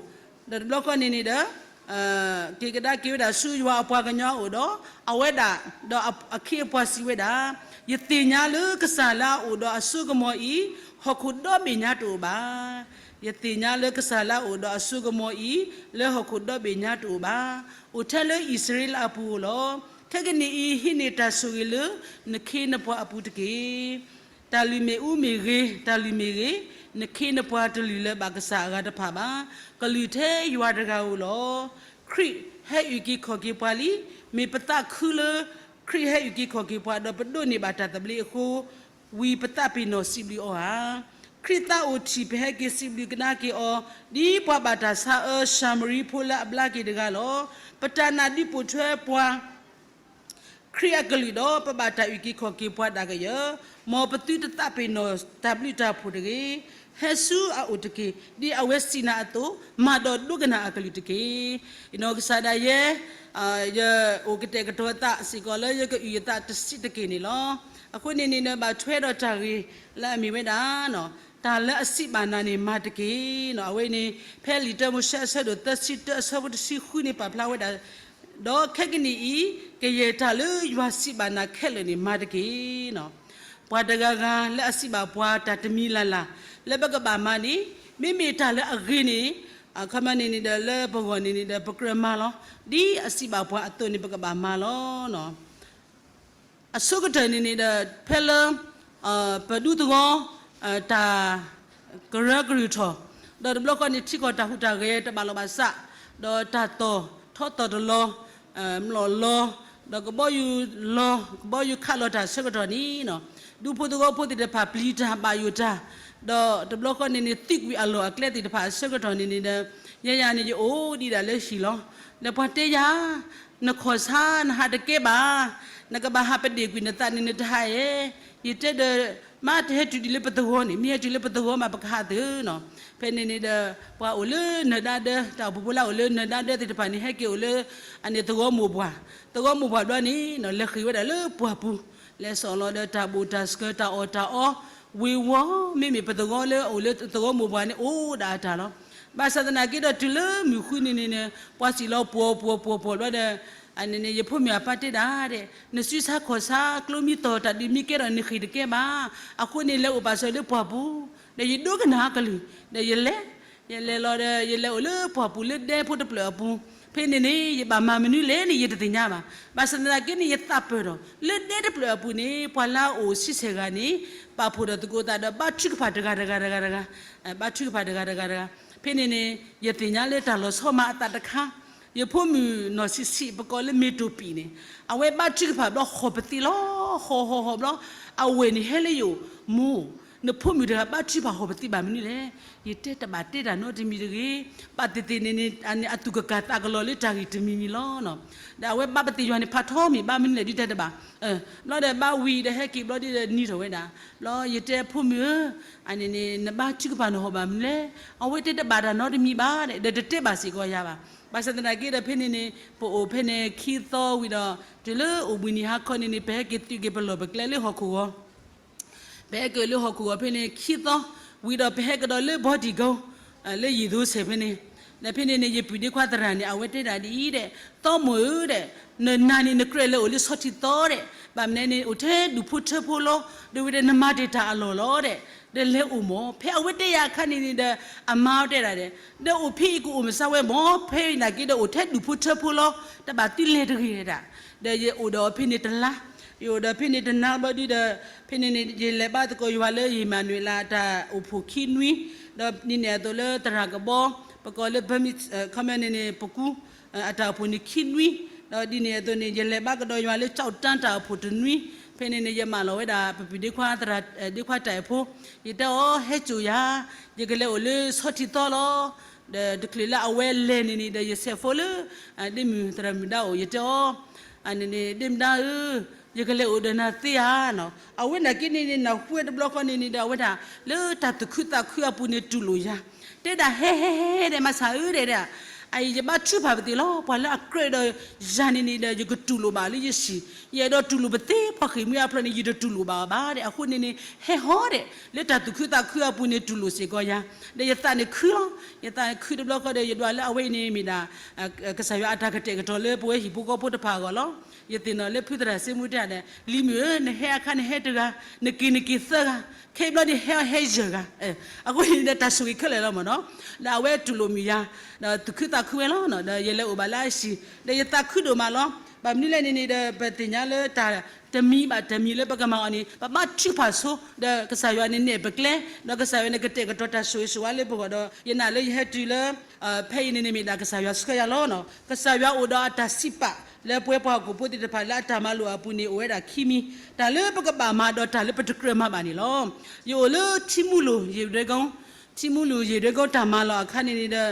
ဒီးတဘျီဃီန့ၣ်န့ၣ်ဒီး က့ၤကဒါက့ၤဝဲဒၣ်ဆူယွၤအပှၤကညီအအိၣ်ဒီး အဝဲဒၣ် ဒီးအခ့အပှၤစံးဝဲဒၣ်, ယသ့ၣ်ညါလၢကစၢ်လၢအအိၣ်ဒီးအစိကမီၤအံၤ ဟီၣ်ခိၣ်ဒီဘ့ၣ်ညါတအိၣ်ဘၣ်. ယသ့ၣ်ညါလၢကစၢ်လၢအအိၣ်ဒီးအစိကမီၤအံၤ လၢဟီၣ်ခိၣ်ဒီဘ့ၣ်ညါတအိၣ်ဘၣ်. အိၣ်ထဲလၢအံၣ်စရ့လးအပူၤဧိၤလီၤ. ခဲကနံၣ်အံၤ ဟံးန့ၢ်တၢ်ဆိၣ်ဂ့ၤလၢ နခ့နပှၤအပူၤတက့ၢ်. တၢ်လုၢ်မ့ၣ်အူမ့ၢ်ဂ့ၤ, တၢ်လုၢ်မ့ၢ်ဂ့ၤ, နခ့နပှၤတလုၢ်လၢၤဘၣ်ကစၢ်အဂၤတဖၣ်ဘၣ်. ကလုၢ်ထဲယွၤတဂၤဧိၤလီၤ. ခရံာ်ဟဲအုၣ်က့ၤခီၣ်က့ၤပှၤလံ. မ့ၢ်ပသးခုလၢ ခရံာ်ဟဲအုၣ်က့ၤခီၣ်က့ၤပှၤဒီးပဒိးန့ၢ်ဘၣ်တၢ်သဘျ့အဃိ, ဝံၤပသးပ့ၤနီၣ်စံးဘျုးအီၤဧါ. ခရံာ်သးအိၣ်ထံၣ်ပဟဲက့ၤစံးဘျုးကဒါက့ၤအီၤ, ဒ်ပှၤဘၣ်တၢ်ဆါအၢၡၤမရံဖိလၢအဘျါက့ၤတဂၤလီၤ. ပတၢ်နာ်ဒုးပိာ်ထွဲပှၤ ခရံာ်အကလုၢ်ဒီး ပဘၣ်တၢ်အုၣ်က့ၤခီၣ်က့ၤပှၤဒၣ်ကယၢၢ်, မ်ပသုတသးပ့ၤနီၣ်တၢ်ဘျုးတၢ်ဖှိၣ်တဂ့ၤ, ဟဲဆူအအိၣ်တက့ၢ်, ဒ်အဝဲစံးနၤအသိး, မၤဒီးဒိကနၣ်အကလုၢ်တက့ၢ်. ယနီၢ်ကစၢ်ဒၣ်ယဲ, ယအိၣ်ကတဲာ်ကတီၤသးစ့ၢ်ကီးလၢယကအုၣ်ယသးတစဲးတက့ၢ်န့ၣ်လီၤ. အဃိန့ၣ်န့ၣ်ဒီး ဘၣ်ထွဲဒီးတၢ်ဂ့ၢ်လၢအမ့ၢ်ဝဲဒၣ် တၢ်လၢအစံးဘၣ်နၤန့ၣ်မၤတက့ၢ်. အဝဲန့ၣ် ဖဲလံာ်တၢမိၤၡ့အဆၢဒိၣ်သၢဆံတၢအဆၢဖိတဆံဃုန့ၣ်ပာ်ဖျါဝဲဒၣ်, ဒီးခဲကနံၣ်အံၤ ကယဲၢ်တၢ်လၢယွၤစံးဘၣ်နၤခဲလၢာ်န့ၣ်မၤတက့ၢ်. ပှၤတဂၤဂၤလၢအစံးဘၣ်ပှၤတၢ်တမံၤလၢ်လၢ် လၢပကဘၣ်မၤန့ၣ် မ့မ့ၢ်တၢ်လၢအဂ့ၤန့ၣ် အခီပညီန့ၣ်န့ၣ်ဒီး လၢပဂီၢ်န့ၣ်န့ၣ်ဒီး ပကြၢးမၤလီၤ. ဒ်အစံးဘၣ်ပှၤအသိးန့ၣ် ပကဘၣ်မၤလီၤ. အဆိကတၢၢ်န့ၣ်န့ၣ်ဒီး ဖဲလၢ ပဒူသဝီ တၢ်ကရၢကရိထီၣ်, ဒီးတဘျီဃီန့ၣ် ထံကီၢ်တၢ်ဟူးတၢ်ဂဲၤတဘၣ်လီၤဘၣ်စး, ဒီးတၢ်သီၣ်ထီသီၣ်တလီၤ, မျိာ်လီၤ, ဒီးကဘီယူၤလီၤ, ကဘီယူၤခးလီၤတၢ်အဆၢကတီၢ်န့ၣ် ဒူဖိသဝီဖိသ့ၣ်တဖၣ်ပျံၤတၢ်ဘၣ်ယိၣ်တၢ်, ဒီးတဘျီဃီန့ၣ်န့ၣ် သံကွံာ်အလီၢ်အကျဲသ့ၣ်တဖၣ်အဆၢကတီၢ်န့ၣ်န့ၣ်ဒီး ယဲယၤန့ၣ် ယအိၣ်ဒံးဒၣ်လၢဟံၣ်လီၤ. ဒီးပှၤတဲယၤ နခီၣ်ဆါ နဟးတကဲဘၣ်, နကဘၣ်ဟးပဒ့ၣ်ကွံာ်နသးန့ၣ် နတဟးဧါ. ယတဲဒီး မ့ၢ်တဟဲတုၤဒံးလၢပသဝီန့ၣ်, မ့ၢ်ဟဲတုၤလၢပသဝီမး ပကဟးသုနီၤ. ဖဲန့ၣ်န့ၣ်ဒီး ပှၤအိၣ်လၢနၢၤဒါဒၢ, တၢ်အိၣ်ဖှိၣ်ဖိလၢအအိၣ်လၢနၢၤဒါဒၢသ့ၣ်တဖၣ်န့ၣ် ဟဲက့ၤအိၣ်လၢ အန့ၣ်သဝီမိၢ်ပှၢ်, သဝီမိၢ်ပှၢ်ဘျီန့ၣ် လဲၤဃ့ၢ်ဝဲဒၣ်လၢပှၢ်ပူၤ, လဲၤစိာ်လီၤဒီးတၢ်ဘိၣ်တၢ်စၢၤ တၢ်အီၣ်တၢ်အီ, ဝ့ၤဝီ, မ့မ့ၢ်ပသဝီလၢအအိၣ်လၢသဝီမိၢ်ပှၢ်န့ၣ် အိၣ်ဒၣ်အတၢ်လီၤ. ဘၣ်ဆၣ်သနာ်က့ဒီး တုၤလၢမုၢ်ဃုနံၤန့ၣ်န့ၣ် ပှၤစံးလီၤပှီၤပှီၤပှီၤပှီၤဘျီဒီး အန့ၣ်န့ၣ် ယဖိမုၣ်အပၢ်တဲဒၣ်ဒီး နစုဆါခီၣ်ဆါ ကျိမံသီၣ် တၢ်ဒုးမံကဲထီၣ် နဃ့ၢ်တကဲဘၣ်. အဃိန့ၣ် လဲၤအိၣ်ပာ်စၢၤလၢပှၢ်ပူၤ, ဒီးယဒိကနၣ်အကလုၢ်, ဒီးယလဲၤ, ယလဲၤလီၤဒီး ယလဲၤအိၣ်လၢပှၢ်ပူၤလၢဒဲဖိတဖျၢၣ်အပူၤ, ဖဲန့ၣ်န့ၣ် ယဘၣ်မၤမနုၤလဲၣ်န့ၣ် ယတသ့ၣ်ညါဘၣ်. ဘၣ်ဆၣ်သနာ်က့န့ၣ် ယသးပၢၢ်ဒီး လၢဒဲတဖျၢၣ်အပူၤန့ၣ် ပှၤလၢအအိၣ်ဆံဆဲၣ်ဂၤန့ၣ် ပာ်ဖှိၣ်ဒီးသကိးသးဒီး ဘါထုကဖၣ်တဂၤတဂၤတဂၤတဂၤ, ဘါထုကဖၣ်တဂၤတဂၤတဂၤ, ဖဲန့ၣ်န့ၣ် ယသ့ၣ်ညါလၢတၢ်လီၤဆီမၤအသးတခါ, ယဖိမုၣ်နီၢ်ဆံးဆံး ပကိးလၢမ့ၢ်တိၢ်ပံၣ်န့ၣ် အဝဲဘါထုကဖၣ်ဘျီ ဟီၣ်ပသံလီၤ, ဟီၣ်ဟီၣ်ဟီၣ်ဘျီ အဝဲၢ်န့ၣ်ဟဲလၢယအိၣ်, မိၢ်, နဖိမုၣ်တဂၤဘါထုကဖၣ်ဟီၣ်ပသံဘၣ်မနုၤလဲၣ်. ယတဲတဘၣ်တဲတၢ်နီတမံၤတဂ့ၤ, ဘၣ်သ့ၣ်သ့ၣ်န့ၣ်န့ၣ် အသူၣ်ကကၢ်သးကလီၤလၢတၢ်ဂ့ၢ်တမံၤမံၤလီၤ. ဒီးအဝဲဘါပသံယွၤန့ၣ် ဖးထီမ့ၢ်ဘၣ်မနုၤလဲၣ်ဒ်တဲတဘၣ်, ဘျီဒီးဘါဝံၤဒီးဟဲက့ၤဘျီဒီးနံၤထီၣ်ဝဲဒၣ်, ဘျီယတဲဖိမုၣ်ဧၢ, အန့ၣ်န့ၣ် နဘါထုကဖၣ်န့ၣ်ဟီၣ်ဘၣ်မနုၤလဲၣ်. အဝဲတဲတဘၣ်တၢ်နီတမံၤဘၣ်ဒီး ဒီးတတဲဘၣ်စ့ၢ်ကီးယၤဘၣ်. ဘၣ်ဆၣ်သနာ်က့ဒီးဖဲန့ၣ်န့ၣ် ပအိၣ်ဖဲန့ၣ်ခံသီဝံၤဒီး တုၤလၢအိၣ်ဘှံးနံၤဟါခီန့ၣ်န့ၣ် ပဟဲက့ၤသုးက့ၤပလီၢ်ပကျဲလၢဟီၣ်ခိၣ်ဂီၤ ပဟဲက့ၤလၢဟီၣ်ခိၣ်ဂီၤဖဲန့ၣ် ခံသီ, ဝံၤဒီးပဟဲကဒီးလၢ Bodygold လၢယံၤသိဆဲးဖဲန့ၣ်, ဒီးဖဲန့ၣ်န့ၣ် ယပုၢ်ဒ့ခွါသရၣ်န့ၣ် အဝဲတဲဒၣ်ဒ်အံၤဒဲး, သီမိၢ်ဧၢဒဲး, နနၤန့ၣ် နကြၢးလဲၤအိၣ်လၢဆီထံသီဒဲး, ဘၣ်မနုၤန့ၣ် အိၣ်ထဲဒူၣ်ဖိထၢဖိလီၤ, ဒီးဝံၤဒီးနမၤတ့ၢ်တၢ်အလီၢ်လီၤဒဲး, ဒီးလဲၤအိၣ်မၢ်. ဖဲအဝဲတဲယၤအခါန့ၣ်န့ၣ်ဒီး အမါတဲဒၣ်ဒဲး, ဒီးအိၣ်ဖဲအံၤကအိၣ်မုာ်စၢ်ဝဲမၢ်, ဖဲအံၤနာ်က့ဒီးအိၣ်ထဲဒူၣ်ဖိထၢဖိလီၤ, တဘၣ်သုလဲၤတဂ့ၤဒဲး. ဒီးယအိၣ်ဒီးအီၤဖဲန့ၣ်တလါ, ယအိၣ်ဒီးဖဲန့ၣ်တနၤဘျီဒုဒီး ဖဲန့ၣ်န့ၣ် ယလဲၤဘါသကိးယွၤလၢယမၤနွံလၢအတၢ်အိၣ်ဖှိၣ်ခံနွံ, ဒီးဒ်န့ၣ်အသိးလၢသရၣ်ကဘီ, ပကိးလၢ Burmese ခီမ့ၢ်န့ၣ်န့ၣ် ပကူ အတၢ်အိၣ်ဖှိၣ်န့ၣ်ခံနွံ, ဒီးဒ်န့ၣ်အသိးန့ၣ် ယလဲၤဘါကဒီးယွၤလၢ ကၠီၣ်တၢ်တၢ်အိၣ်ဖှိၣ်တနွံ, ဖဲန့ၣ်န့ၣ် ယမၢလီၤဝဲဒၣ် ပပုၢ်ဒ့ခွါသရၣ် ဒ့ခွါတၢ်အဲၣ်ဖိ, ယတဲအီၤ ဟဲစိာ်ယၤ, ယကလဲၤအိၣ်လၢဆီထံသီလီၤ. ဒီးတချုးလၢအဝဲလဲၤန့ၣ်န့ၣ်ဒီး ယဆဲးဖိလၢ ဒ့မုၣ်သရၣ်မုၣ်ဒါအိၣ် ယတဲအီၤ, ဒ့မုၣ်ဒါဧၢ, ယကလဲၤအိၣ်ဒီးနၤသ့ဧါနီၤ. အဝဲနာ်က့န့ၣ်န့ၣ် နၢ်ဟူဝဲတဘျီဃီန့ၣ်န့ၣ်ဒီး အဝဲဒၣ်လၢတၢ်သူၣ်ခုသးခုအပူၤန့ၣ်တူၢ်လိာ်ယၤ, တဲဒၣ်ဟဲဟဲဟဲဒဲး မၤဆၣ်ဧၢဒဲးဒဲး, အအံၤယဘါထုကဖၣ်ပသ့ၣ်လီၤ, ပှၤလၢအကြၢးဒီးယၤန့ၣ်န့ၣ်ဒီး ယကတူၢ်လိာ်ဘၣ်လၢယဟံၣ်, ယအဲၣ်ဒိးတူၢ်လိာ်ပသ့ၣ်ဖီၣ်ဃံးမှံအဖျၢၣ်န့ၣ် ယတတူၢ်လိာ်ဘၣ်အီၤဘၣ်ဒဲး, အဃိန့ၣ်န့ၣ် ဟဲဟီဒဲး လၢတၢ်သူၣ်ခုသးခုအပူၤန့ၣ်တူၢ်လိာ်စ့ၢ်ကီးယၤ, ဒီးယသးန့ၣ်ခုလီၤ, ယသးခုတဘျီဃီဒီး ယဒွးလၢအဝဲအံၤန့ၣ်မ့ၢ်ဒၣ် ကစၢ်ယွၤအတၢ်ကတဲာ်ကတီၤလၢပဝဲဟံၣ်ဖိဃီဖိတဖၣ်အဂီၢ်လီၤ. ယသ့ၣ်နီၣ်လၢဖုသရၣ်စ့မူတဲဒၣ်, လံၤမုၣ်ဧၢ, နဟဲအခါနဟဲတဂၤ, နက့ၤနက့ၤသၢဂၤ, ခဲအံၤဘျီန့ၣ်ဟဲအီၤဟဲယဲၢ်ဂၤ, အဃိန့ၣ်ဒီးတၢ်ဆိၣ်ဂ့ၤခဲလၢာ်လီၤမ့ၢ်နီၤ, ဒီးအဝဲတူၢ်လိာ်မုာ်ယၤ, ဒီးသူၣ်ခုသးခုဝဲလီၤ, ဒီးယလဲၤအိၣ်ဘၣ်လၢအဟံၣ်, ဒီးယသးခုဒိၣ်မးလီၤ. ဘၣ်မနုၤလဲၣ်န့ၣ်န့ၣ်ဒီး ပသ့ၣ်ညါလၢတၢ်တမံၤဘၣ်တမံၤလၢပကမၤအီၤန့ၣ် ပဘါထုကဖၣ်ဆိ, ဒီးကစၢ်ယွၤန့ၣ်နဲၣ်ပကျဲ, ဒီးကစၢ်ယွၤန့ၣ်ကတဲာ်ကတီၤတၢ်ဆိၣ်ဂ့ၤဆိၣ်ဝါလၢပဂီၢ်ဒီး ယနာ်လၢယဟဲတုၤလၢ ဖဲအံၤန့ၣ်န့ၣ်မ့ၢ်ဒၣ်ကစၢ်ယွၤဆှၢယၤလီၤ. ကစၢ်ယွၤအိၣ်ဒီးအတၢ်စံးပာ်လၢပဝဲပှၤဟီၣ်ခိၣ်ဖိသ့ၣ်တဖၣ်လၢအတၢ်မၤလိာ်အပူၤန့ၣ် အိၣ်ဝဲဒၣ်ခံမံၤ, တၢ်လၢပကဘၣ်မၤဒီးတၢ်လၢပတကြၢးမၤဘၣ်န့ၣ်လီၤ. ယအိၣ်လၢထံမူလိၤယ့ၣ်ဒွဲကိ, ထံမူလိၤယ့ၣ်ဒွဲကိတၢ်မၤလီၢ်အခါန့ၣ်န့ၣ်ဒီး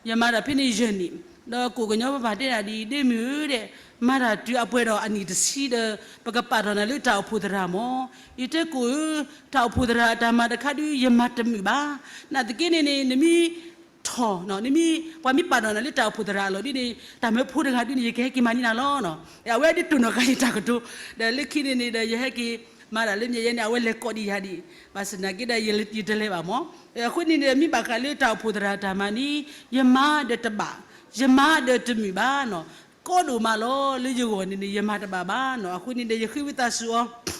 ယမၤတၢ်ဖဲန့ၣ်ယဲၢ်နံၣ်, ဒီးကိၣ်ကညီပပၢ်တဲဒၣ်ဒ်အံၤ, ဒ့မုၣ်ဧၢဒဲး, မၤတၢ်တုၤအပှဲၤဒီးအနံၣ်တဆံဒီး ပကပာ်ထီၣ်နၤလၢတၢ်အိၣ်ဖှိၣ်သရၣ်မၢ်. ယတဲကိၣ်ဧၢ, တၢ်အိၣ်ဖှိၣ်သရၣ်အတၢ်မၤတခါဒုး ယမၤတမုာ်ဘၣ်. နာ်သက့န့ၣ်န့ၣ် နမ့ၢ်ထီၣ်, နမ့ၢ်ပှၤမ့ၢ်ပာ်ထီၣ်နၤလၢတၢ်အိၣ်ဖှိၣ်သရၣ်အလီၢ်ဒ်န့ၣ် တၢ်မၢဖိတဂၤဒုးန့ၣ် ယကဟဲက့ၤမၤန့ၢ်နၤလီၤ. အဝဲဒ်တိၢ်နီၣ်ဃာ်ယတၢ်ကတိၤ, ဒီးလၢခံန့ၣ်န့ၣ်ဒီး ယဟဲက့ၤမၤတၢ်လၢမ့ၢ်ယဲန့ၣ် အဝဲလဲၤကိးဒံးယၤဒံး, ဘၣ်ဆၣ်သနာ်က့ဒီး ယတလဲၤဘၣ်မၢ်. အဃိန့ၣ်ဒီး မ့ၢ်ဘၣ်ဃးလၢတၢ်အိၣ်ဖှိၣ်သရၣ်တၢ်မၤန့ၣ် ယမၤဒီးတဘၣ်, ယမၤဒီးတမုာ်ဘၣ်နီၤ. ကီဒိၣ်မးလီၤလၢယဂီၢ်န့ၣ်န့ၣ် ယမၤတဘၣ်ဘၣ်နီၤ. အဃိန့ၣ်ဒီး ယဃ့ဝံသးစူၤအီၤ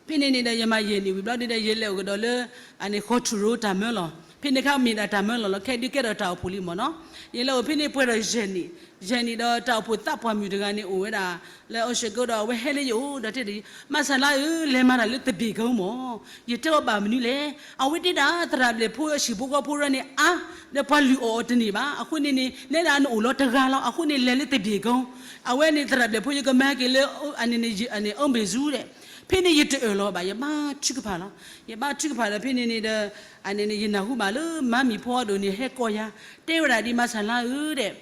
ဖဲန့ၣ်န့ၣ်ဒီး ယမၤယဲၢ်နံၣ်ဝံၤဘျီဒီး ယလဲၤအိၣ်ကဒီးလၢ အန့ၣ် ဃီထူၣ်ရိတၢ်မၢလီၤ. ဖဲန့ၣ်ခါမ့ၢ်ဒၣ်တၢ်မၢလီၤလီၤ. ခဲဒုးကဲထီၣ်တၢ်အိၣ်ဖှိၣ်လံမၢ်နီၤ. ယလဲၤအိၣ်ဖဲန့ၣ်ပှဲၤဒီးယဲၢ်နံၣ်, ယဲၢ်နံၣ်ဒီးတၢ်အိၣ်ဖှိၣ်သးပှၢ်မုၣ်တဂၤန့ၣ်အိၣ်ဝဲဒၣ် လၢအီၣ်စကီဒီး အဝဲဟဲလၢယအိၣ်ဒီးတဲဒ်အံၤ, မၤစၢ်လါဧၢ, လဲၤမၤတၢ်လၢသဘ့ၣ်ကိမၢ်. ယတဲအီၤဘၣ်မနုၤလဲၣ်. အဝဲတဲဒၣ် သရၣ်ဘျဲၣ်ဖိအဟံၣ်ဖိဃီဖိရၢန့ၣ်အါ, ဒီးပှၤလုၢ်အီၣ်အီၤတန့ၢ်ဘၣ်. အဃိန့ၣ်န့ၣ် နဲဒၣ်နအိၣ်လီၤတဂၤလီၤ. အဃိန့ၣ် လဲၤလၢသဘ့ၣ်ကိ, အဝဲန့ၣ်သရၣ်ဘျဲၣ်ဖိ ယကမၤက့ၤလၢ အန့ၣ် အန့ၣ် အီဘ့ၣ်စူဒဲး. ဖဲန့ၣ်ယတအၢၣ်လီၤဘၣ်, ယဘါထုကဖၣ်လီၤ. ယဘါထုကဖၣ်ဒီးဖဲန့ၣ်န့ၣ်ဒီး အန့ၣ်န့ၣ် ယနၢ်ဟူဘၣ်လၢမါမံၤဖိအဒိၣ်န့ၣ် ဟဲကိးယၤ, တဲဝဲဒၣ်ဒ် မၤစၢ်လါဧၢဒဲး,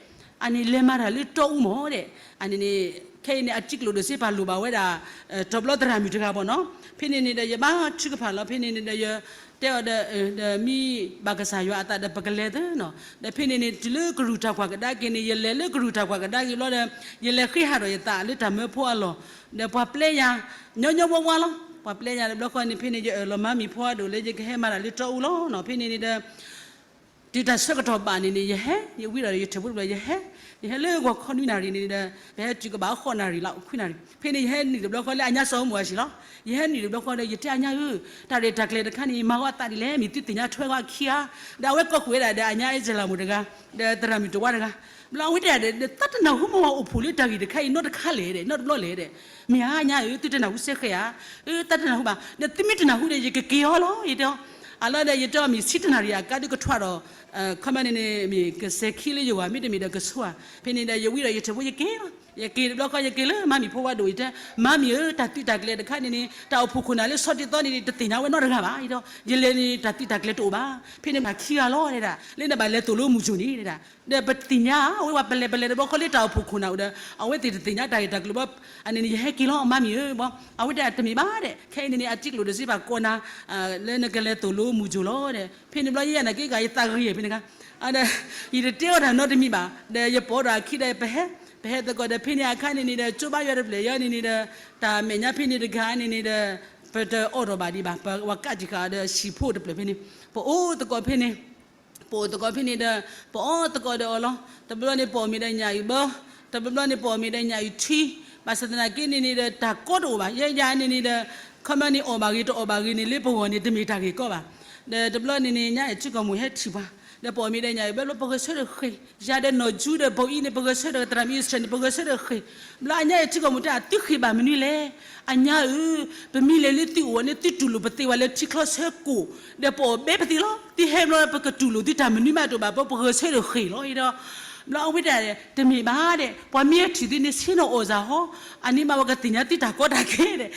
အန့ၣ်လဲၤမၤတၢ်လၢတီအူမၢ်ဒဲး. အန့ၣ်န့ၣ် ခဲအံၤန့ၣ် အတံကျိၣ်ဒိၣ်စ့ပာ်လိၣ်ဘၣ်ဝဲဒၣ် တဘျီသရၣ်မုၣ်တဂၤဘၣ်နီၤ. ဖဲန့ၣ်န့ၣ်ဒီး ယဘါထုကဖၣ်လီၤ. ဖဲန့ၣ်န့ၣ်ဒီး ယတဲအီၤဒီး ဒီးမ့ၢ်ဘၣ်ကစၢ်ယွၤအသးဒီး ပကလဲၤသၢနီၤ. ဒီးဖဲန့ၣ်န့ၣ် တုၤလၢကရူၢ်တၢ်ကွၢ်ကဒါက့ၤန့ၣ် ယလဲၤလၢကရူၢ်တၢ်ကွၢ်ကဒါက့ၤဘျီဒီး ယလဲၤဃ့ဟးထီၣ်ယသးလၢတၢ်မၢဖိအလီၢ်, ဒီးပှၤပျဲယၤ ညီညီဝါဝါလီၤ. ပှၤပျဲယၤတဘျီဃီန့ၣ် ဖဲန့ၣ် ယအၢၣ်လီၤမါမံၤဖိအဒိၣ်လၢယကဟဲမၤတၢ်လၢတီအူလီၤနီၤ. ဖဲန့ၣ်န့ၣ်ဒီး တုၤတၢ်ဆၢကတီၢ်ဘၣ်န့ၣ်န့ၣ် ယဟဲ, ယဝံဒီးယထၢၣ်ဖိတဘျီ ယဟဲ, ယဟဲလၢဂီၤခီနွံနၣ်ရံၣ်န့ၣ်ဒီး ပဟဲတုၤကဘၣ်ဃိးနၣ်ရံၣ်လီၤ ခွံနၣ်ရံၣ်. ဖဲန့ၣ် ယဟဲနုာ်တဘျီဃီလၢအညါစီၤအမူးအဟံၣ်လီၤ. ယဟဲနုာ်တဘျီဃီဒီး ယတဲအညါဧၢ, တၢ်ရဲၣ်တၢ်ကျဲၤတခါန့ၣ် မၤဂီၤအသးဒ်လဲၣ်, မ့ၢ်သုသ့ၣ်ညါထွဲဂီၤအခံဧါ. ဒီးအဝဲကိးကွံာ်ဝဲဒၣ်ဒီး အညါအဲၣ်စၢၣ်လၤမိၢ်တဂၤ, ဒီးသရၣ်မုၣ်တဝါတဂၤ. ဘျီအဝဲတဲဒၣ်ဒီး သးတနၢ်ဟူမ့ၢ်အိၣ်ဖှိၣ်လၢတၢ်ဂ့ၢ်တခါအံၤနီတခါလဲၣ်ဒီး နီတဘျီလဲၣ်ဒီး, မ့ၢ်ဧါညါဧၢ, သုတနၢ်ဟူစဲဃဲဧါ. အၢ သးတနၢ်ဟူဘၣ်, ဒီးသုမ့ၢ်တနၢ်ဟူဒီး ယကက့ၤအီၤလီၤ ယတဲအီၤ. အလီၤဒီး ယတဲအီၤ မ့ၢ်ဆံတနၣ်ရံၣ်အကါဒုးကထွါဒီး ခီမန့ၣ်န့ၣ် မ့ၢ်ကစဲၤခံလၢယဂီၢ် မ့တမ့ၢ်ဒီးကဆိဧါ. ဖဲန့ၣ်ဒီး ယဝံဒီးယထၢၣ်ဖိ ယက့ၤလီၤ. ယက့ၤတဘျီဃီ ယက့ၤလၢမါမံၤဖိဝါဒိၣ် ယတဲ မါမံၤဧၢ, တၢ်သုးတၢ်ကျဲၤတခါန့ၣ်န့ၣ် တၢ်အိၣ်ဖှိၣ်ခိၣ်နၢ်လၢဆီတံၢ်သီန့ၣ် တသ့ၣ်ညါဝဲနီတဂၤဘၣ် ယတဲ. ယလဲၤန့ၣ် တၢ်သုးတၢ်ကျဲၤတအိၣ်ဘၣ်. ဖဲန့ၣ်မ့ၢ်ခံဂၤလီၤဒဲဒၣ်, လၢနဘၣ်လဲၤသိၣ်လိမုၢ်ကၠိၣ်န့ၣ်ဒဲဒၣ်. ဒီးပသ့ၣ်ညါ အဝဲပှၤပလဲၤပလဲၤတဘျီဃီလၢတၢ်အိၣ်ဖှိၣ်ခိၣ်နၢ်အိၣ်ဒီး အဝဲသ့ၣ်တသ့ၣ်ညါတၢ်ဂ့ၢ်တၢ်ကျိၤဘၣ်. အန့ၣ်န့ၣ် ယဟဲက့ၤလီၤ မါမံၤဧၢဘၣ်. အဝဲတဲတမ့ၢ်ဘၣ်ဒဲး, ခဲအံၤန့ၣ်န့ၣ် အတံကျိၣ်ဒိၣ်စ့ပာ်ကိးနၤ လၢနကလဲၤသိၣ်လိမုၢ်ကၠိၣ်လီၤဒဲး. ဖဲန့ၣ်ဘျီယဲယနာ်က့ဂၤ ယသးဂ့ၤဖဲန့ၣ်ခါ ဒီး ယတတဲအီၤတၢ်နီတမံၤဘၣ်. ဒီးယပိာ်ဒီးအခံဒီး ပဟဲ, ပဟဲသကိးဒီး ဖဲန့ၣ်အခါန့ၣ်န့ၣ်ဒီး ကၠိဘါယွၤတဖျၢၣ်ယီၤန့ၣ်န့ၣ်ဒီး တၢ်မဲာ်ညါဖဲန့ၣ်တဂၤန့ၣ်န့ၣ်ဒီး ပတအီၣ်ထီၣ်ဘၣ်ဒံးဘၣ်, ပဝဲကးက့ၤဃာ်အီၤဒီးဟံၣ်ဖိတဖျၢၣ်ဖဲန့ၣ်, ပအိၣ်သကိးဖဲန့ၣ်, ပအိၣ်သကိးဖဲန့ၣ်ဒီး ပအီၣ်သကိးဒီးအီၤလီၤ. တဘျီန့ၣ်ပအီၣ်မ့ၤဒီးညၣ်အုၣ်ဘၢ, တဘျီန့ၣ်ပအီၣ်မ့ၤဒီးညၣ်အုၣ်ထံ, ဘၣ်ဆၣ်သနာ်က့န့ၣ်န့ၣ်ဒီး တၢ်ကီတအိၣ်ဘၣ်. ယဲယၤန့ၣ်န့ၣ်ဒီး ခီမီန့ၣ်အီၣ်ဘၣ်ဂ့ၤတအီၣ်ဘၣ်ဂ့ၤန့ၣ် လၢပဂီၢ်န့ၣ် တမ့ၢ်တၢ်ဂ့ၢ်ကီဘၣ်. ဒီးတဘျီန့ၣ်န့ၣ် ညါအံၤထံကီၢ်မုၢ်ဟဲထံၣ်ပှၤ, ဒီးပအီၣ်မ့ၤဒီးညၣ်အုၣ်ဘၢလီၤ ပဂဲၤဆၢထၢၣ်ဃ့ၢ်, ယၤဒီးနီၢ်ကၠူဒီးပိအံၤန့ၣ် ပဂဲၤဆၢထၢၣ် သရၣ်မုၣ်အံၣ်စထြဲးန့ၣ် ပဂဲၤဆၢထၢၣ်ဃ့ၢ်, ဘျီအညါအံၤထံကီၢ်မုၢ်တဲ သုဃ့ၢ်ဘၣ်မနုၤလဲၣ်. အညါဧၢ, ပမံၤလဲၤလၢသုအိၣ်န့ၣ် သုတူၢ်လိာ်ပသ့ဝဲလၢထံချီဆၢကိၢ်, ဒီးပအီၣ်ဘဲပသ့လီၤ. သုဟဲဘျီပကတူၢ်လိာ်သုတၢ်မနုၤမးတအိၣ်ဘၣ်, ပပဂဲၤဆၢထၢၣ်ဃ့ၢ်လီၤဒီး, ဘျီအဝဲတဲ တမ့ၢ်ဘၣ်ဒီး ပှၤမ့ၢ်ထံၣ်သုန့ၣ် ဆ့ၣ်နီၤအီၣ်စၢ်ဟီ, အန့ၣ်မးပကသ့ၣ်ညါသုတၢ်ကီတၢ်ခဲဒီး,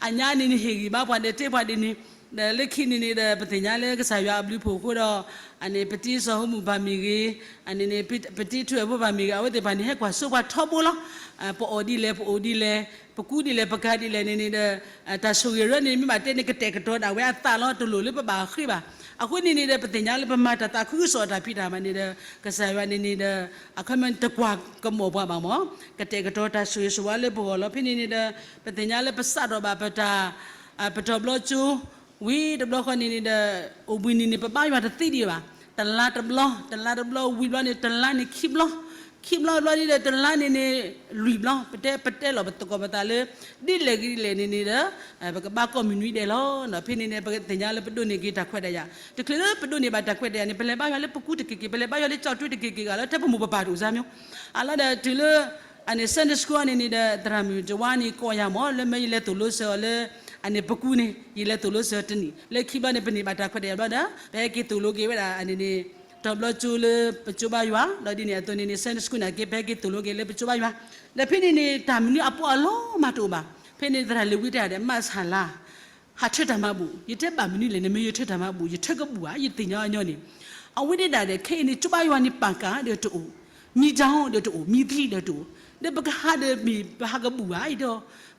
အညါန့ၣ်န့ၣ်ဟ့ၣ်ဂံၢ်ဘါပှၤဒီးတဲပှၤဒ်န့ၣ်, ဒီးလၢခံန့ၣ်န့ၣ်ဒီး ပသ့ၣ်ညါလၢကစၢ်ယွၤအဘျုးဖှိၣ်အဃိဒီး, အန့ၣ် ပတံစီၤဟိမုၢ်ဘၣ်မ့ၢ်ဂ့ၤ, အန့ၣ်န့ၣ် ပတံထူအဲၣ်ဖိဘၣ်မ့ၢ်ဂ့ၤ, အဝဲသ့ၣ်တဖၣ်န့ၣ် ဟဲကွၢ်စိပှၤထီဘိလီၤ. ပအီၣ်ဒ်လဲၣ် ပအိၣ်ဒ်လဲၣ် ပကူဒ်လဲၣ် ပကၤဒ်လဲၣ်န့ၣ်န့ၣ်ဒီး, တၢ်ဆိၣ်ဂ့ၤရၢန့ၣ် မ့ၢ်ဘၣ်တဲန့ၣ် ကတဲာ်ကတီၤဒၣ်ဝဲအသးလီၤ, တလိၣ်လၢပဘၣ်ဃ့ဘၣ်. အဃိန့ၣ်န့ၣ်ဒီး ပသ့ၣ်ညါလၢပမၤတၢ်သးခုကစီၣ်တၢ်ဖံးတၢ်မၤန့ၣ်ဒီး ကစၢ်ယွၤန့ၣ်န့ၣ်ဒီး အခီပညီတကွၢ်ကမီၣ်ပှၤဘၣ်မး, ကတဲာ်ကတီၤတၢ်ဆိၣ်ဂ့ၤဆိၣ်ဝါလၢပဂီၢ်လီၤ. ဖဲန့ၣ်န့ၣ်ဒီး ပသ့ၣ်ညါလၢပစးထီၣ်ဘၣ်ပတၢ် ပတီၢ်ဘျီကၠိ ဝံၤတဘျီဃီန့ၣ်န့ၣ်ဒီး အိၣ်ဘှံးနံၤန့ၣ် ပဘါယွၤတသ့ဒံးဘၣ်, တလါတဘျီ, တလါတဘျီဝံၤဘျီန့ၣ် တလါန့ၣ်ခံဘျီ, ခံဘျီဘျီန့ၣ်ဒီး တလါန့ၣ်န့ၣ် လွံၢ်ဘျီ, ပတဲ ပတဲလီၤပသကိးပသးလၢ ဒ်လဲၣ်ဂ့ၤဒ်လဲၣ်န့ၣ်န့ၣ်ဒီး ပကဘၣ်ကိးမုၢ်နွံဒဲးလီၤ. ဖဲန့ၣ်န့ၣ် ပသ့ၣ်ညါလၢပဒိးန့ၢ်က့ၤတၢ်ခွဲးတၢ်ယာ်, တချုးလၢပဒိးန့ၢ်ဘၣ်တၢ်ခွဲးတၢ်ယာ်န့ၣ် ပလဲၤဘါယွၤလၢပကူတက့ၢ်က့ၢ်, ပလဲၤဘါယွၤလၢကၠီၣ်တွ့တက့ၢ်က့ၢ်ဂၤလီၤ, ထဲပမိၢ်ပပၢ်တအိၣ်စါမၠိ, အလီၤဒီးတုၤလၢ အန့ၣ် Sunday school န့ၣ်န့ၣ်ဒီး သရၣ်မုၣ်တဝါန့ၣ်ကိးယၤမး လၢမ့ၢ်ယလဲၤသိၣ်လိစၢၤအီၤလၢ အန့ၣ်ပကူန့ၣ် ယလဲၤသိၣ်လိစၢၤတနံၣ်, လၢခံဘျီန့ၣ် ပန့ၢ်ဘၣ်တၢ်ခွဲးတၢ်ယာ်ဘျီဒီး ပဟဲက့ၤသိၣ်လိက့ၤဝဲဒၣ်အန့ၣ်န့ၣ် တီၢ်ဘျီကၠိလၢပကၠိဘါယွၤ, ဒီးဒ်န့ၣ်အသိးန့ၣ်န့ၣ် Sunday school န့ၣ်က့ ပဟဲက့ၤသိၣ်လိက့ၤလၢပကၠိဘါယွၤ, ဒီးဖဲန့ၣ်န့ၣ် တၢ်မနုၤအပီးအလီမးတအိၣ်ဘၣ်. ဖဲန့ၣ်သရၣ်လ့ၤဝံတဲဒီး မၤဆၣ်လါ ဟးထၢတၢ်မၤဘူၣ်, ယတဲဘၣ်မနုၤလဲၣ်န့ၣ် မ့ၢ်ယထၢတၢ်မၤဘူၣ် ယထၢကဘူၣ်ဧါ, ယသ့ၣ်ညါအညီန့ၣ်, အဝဲဒၣ်ဒီး ခဲအံၤန့ၣ် ကၠိဘါယွၤန့ၣ် ပၣ်ကၣ်ဒီးတအိၣ်, မံကၠီဒီးတအိၣ်, မံသံဒီးတအိၣ်, ဒီးပကဟးဒီးမ့ၢ်ပဟးကဘူၣ်ဧါ, ယတဲ,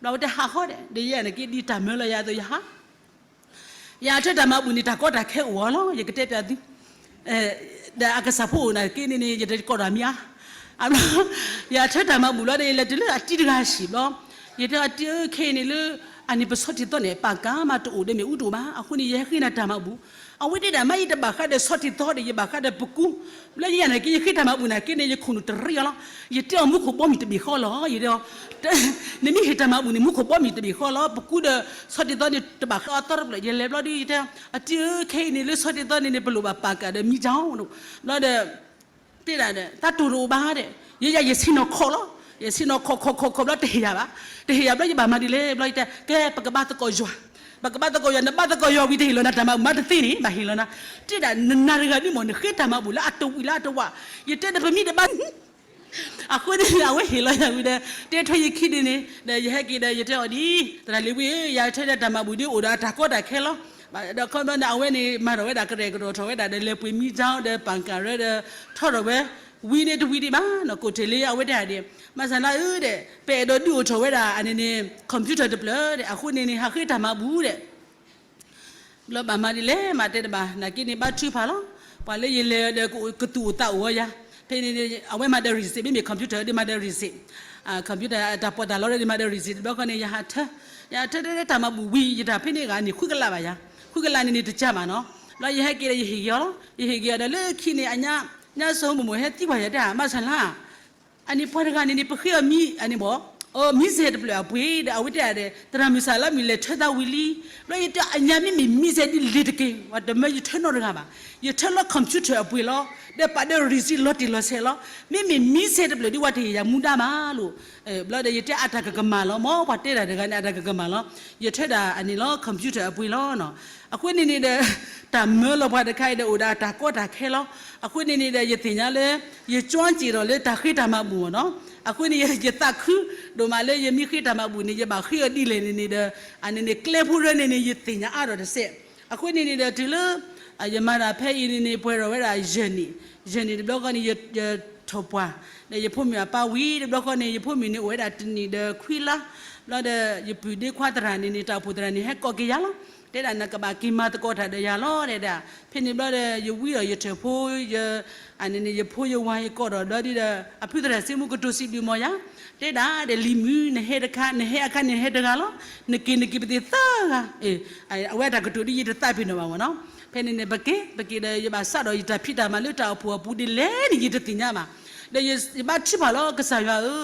ဘျီဝဲတဲဟးဃီဒီး ဒီးယဲန့ၣ်က့ ဒ်တၢ်မၢလီၤယၤအသိးယဟး ယဟးထၢတၢ်မၤဘူၣ်န့ၣ် တၢ်ကီတၢ်ခဲအိၣ်အီၤလီၤ, ယကတဲပျးသု, ဒီးအကစၢ်ဖိအိၣ်န့ၣ်က့န့ၣ်န့ၣ် ယတကိးဒီးမံၤဧါ, ယဟးထၢတၢ်မၤဘူၣ်လီၤဒီး ယလဲၤတုၤလၢအတံၤတဂၤဟံၣ်ဘျီ, ယတဲအတံၤဧၢ ခဲအံၤန့ၣ်လၢ အန့ၣ်ပဆီထံသီန့ၣ် ပၣ်ကၣ်မးတအိၣ်ဒီးမ့ၣ်အူတအိၣ်ဘၣ်, အဃိန့ၣ် ယဟဲဃ့နၤတၢ်မၤဘူၣ်, အဝဲတဲဒၣ် မ့ၢ်ယတဘၣ်ဃးဒီးဆီထံသီဒီး ယဘၣ်ဃးဒီးပကူ, ဘျီယဲန့ၣ်က့ ယဃ့တၢ်မၤဘူၣ်န့ၣ်က့န့ၣ် ယခိၣ်နူာ်တရံးအီၤလီၤ, ယတဲအီၤ မူခိၣ်ဘီမုၢ်တဘ့ၣ်ဃီလီၤ, ယတဲ နမ့ၢ်ဟ့ၣ်တၢ်မၤဘူၣ်န့ၣ် မူခိၣ်ဘီမုၢ်တဘ့ၣ်ဃီလီၤ, ပကူဒီးဆီထံသီန့ၣ် တဘၣ်ဃးအသီတဖျၢၣ်, ယလဲၤဘျီဒီး ယတဲ အတံၤဧၢ ခဲအံၤန့ၣ်လၢဆီထံသီန့ၣ်န့ၣ် ပလိၣ်ဘၣ်ပၣ်ကၣ်ဒီးမံၤကၠီ, ဘျီဒီး တဲဒၣ်ဒီး တၢ်တိၢ်တအိၣ်ဘၣ်ဒီး ယဲယၤယဆ့ၣ်နီၤခိးလီၤ, ယဆ့ၣ်နီၤခိးခိးခိးခိးဘျီတဟ့ၣ်ယၤဘၣ်, တဟ့ၣ်ယၤဘျီယဘၣ်မၤဒ်လဲၣ်, ဘျီယတဲ ကဲပကဘါသကိးယွၤ, ပကဘါသကိးယွၤ, နဘါသကိးယွၤဝံၤတဟ့ၣ်လီၤနၤတၢ်မၤဘူၣ်မးတသ့န့ၣ် ဘၣ်ဟ့ၣ်လီၤနၤ, တဲဒၣ် နနၤတဂၤဒ်မ့ၢ် နဃ့တၢ်မၤဘူၣ်လၢအတဝံၤလၢအတဝး, ယတဲဒီးပမ့ၢ်တဘါ အဃိန့ၣ် အဝဲဟ့ၣ်လီၤယၤဝံၤဒီး တဲထွဲယခံန့ၣ်န့ၣ် ဒီးယဟဲက့ၤဒီး ယတဲအီၤဒ် သရၣ်လ့ၤဝံဧၢ ယၤထၢဒီးတၢ်မၤဘူၣ်ဒ်အိၣ်ဒီးအတၢ်ကီတၢ်ခဲလီၤ, ဒီးခီဖျိန့ၣ် အဝဲန့ၣ် မၤထီၣ်ဝဲဒၣ်ကရဲၣ်ကရိထီၣ်ဝဲဒၣ်ဒီး လဲၤပှ့ၤမံၤကၠီဒီး ပၣ်ကၣ်ရဲဒီး ထီထီၣ်ဝဲ ဝံၤန့ၣ်တဝံၤဒံးဘၣ်နီၤ ကိးထံးလံ အဝဲတဲဒၣ်ဒ် မၤစၢ်လါဧၢဒီး ပအဲၣ်ဒိးဒုးအိၣ်ထီၣ်ဝဲဒၣ်အန့ၣ်န့ၣ် computer တဖျၢၣ်ဒီး အဃိန့ၣ်န့ၣ် ဟးဃ့တၢ်မၤဘူၣ်ဒီး ဘျီဘၣ်မၤဒ်လဲၣ် မၤတဲတဘၣ် နာ်က့န့ၣ် ဘါထုကဖၣ်လီၤ. ပှၤလၢယလဲၤဒီး ကသူၣ်အိၣ်သးအိၣ်အီၤယၤ, ဖဲန့ၣ် အဝဲမၤဒီး receipt မ့မ့ၢ် computer ဒီးမၤဒီး receipt, computer တၢ်ပီးတၢ်လီဒီးမၤဒီး receipt တဘျီဃီန့ၣ် ယဟးထၢ, ယဟးထၢတၢ်မၤဘူၣ်ဝံၤ ယတၢ်ဖဲန့ၣ်ဂၤန့ၣ် ဃုကလးဘၣ်ယၤ, ဃုကလးန့ၣ်န့ၣ်တကးဘၣ်နီၤ, ဘျီယဟဲက့ၤဒီးယဟ့ၣ်က့ၤအီၤလီၤ, ယဟ့ၣ်က့ၤအီၤဒီးလၢခံန့ၣ် အညါ ညါစီၤမိၢ်မိၢ်ဟဲသံကွၢ်ယၤတၢ် မၤစၢ်လါ အန့ၣ်ပှၤတဂၤန့ၣ်န့ၣ် ပဃ့အီၤမံၤ အန့ၣ်ဘၣ်, အမံၤစဲးတဖျၢၣ်အပှ့ၤဒီး အဝဲတဲဒၣ်ဒီး သရၣ်မုၣ်စၢ်လါမုၣ်လဲၤထၢသးဝံၤလံ, ဘျီယတဲအညါမ့မ့ၢ်မံၤစဲးဒ်လဲၣ်တက့ၢ် ပှၤတမၢယထၢနီတဂၤဘၣ်, ယထၢလၢ computer အပှ့ၤလီၤ, ဒီးပာ်ဒီး receipt လီၤတံၢ်လီၤဆဲးလီၤ, မ့မ့ၢ်မံၤစဲးတဖျၢၣ်ဒ်ဝဲတဟ့ၣ်ယၤမူဒါဘၣ်လိၤ, ဘျီဒီးယတဲအတၢ်ကကမၣ်လီၤ မ်ပှၤတဲတၢ်တဂၤန့ၣ် အတၢ်ကကမၣ်လီၤ, ယထၢဒၣ်အန့ၣ်လီၤ computer အပှ့ၤလီၤနီၤ, အဃိန့ၣ်န့ၣ်ဒီး တၢ်မၢလီၤပှၤတခါအံၤဒီး အိၣ်ဒီးတၢ်ကီတၢ်ခဲလီၤ, အဃိန့ၣ်န့ၣ်ဒီး ယသ့ၣ်ညါလၢ ယကၠီက့ၤဒီးလၢတၢ်ဃ့တၢ်မၤဘူၣ်မ့ၢ်နီၤ, အဃိန့ၣ် ယသးခု ဒိၣ်မးလၢယမ့ၢ်ဃ့တၢ်မၤဘူၣ်န့ၣ် ယဘၣ်ဃ့အီၤဒ်လဲၣ်န့ၣ်န့ၣ်ဒီး အန့ၣ်န့ၣ် ကျဲဖိရၢန့ၣ်န့ၣ် ယသ့ၣ်ညါအါထီၣ်တစဲး, အဃိန့ၣ်န့ၣ်ဒီး တုၤလၢ ယမၤတၢ်ဖဲအံၤန့ၣ်န့ၣ် ပှဲၤထီၣ်ဝဲဒၣ်ယဲၢ်နံၣ်, ယဲၢ်နံၣ်တဘျီဃီန့ၣ် ယထီၣ်ပှၢ်, ဒီးယဖိမုၣ်အပၢ်ဝံၤတဘျီဃီန့ၣ် ယဖိမုၣ်န့ၣ်အိၣ်ဝဲဒၣ်တနံၣ်ဒီးခွံလါ, ဘျီဒီး ယပုၢ်ဒ့ခွါသရၣ်န့ၣ်န့ၣ် တၢ်အိၣ်ဖှိၣ်သရၣ်န့ၣ် ဟဲကိးက့ၤယၤလီၤ, တဲဒၣ်နကဘၣ်က့ၤမၤသကိးတၢ်ဒီးယၤလီၤ တဲဒၣ်. ဖဲန့ၣ်ဘျီဒီး ယဝံဒီးယထၢၣ်ဖိ ယ အန့ၣ်န့ၣ် ယဖိယဝၤ ယကိးထီၣ်ဘျီဒီး အဖုသရၣ်စ့မူကတိၤစံးဘျုးမီၤယၤ, တဲဒၣ်ဒီး လံၤမုၣ် နဟဲတခါ နဟဲအခါန့ၣ်ဟဲတဂၤလီၤ, နက့ၤနက့ၤပသ့ၣ်သၢဂၤ, အဝဲတၢ်ကတိၤဒ်ယတသးပ့ၤနီၣ်ဘၣ်မ့ၢ်နီၤ. ဖဲန့ၣ်န့ၣ် ပက့ၤ ပက့ၤဒီး ယဘၣ်စးဒီးယတၢ်ဖံးတၢ်မၤလၢတၢ်အိၣ်ဖှိၣ်အပူၤဒ်လဲၣ်န့ၣ် ယတသ့ၣ်ညါဘၣ်. ဒီးယဘါထုကဖၣ်လီၤ ကစၢ်ယွၤဧ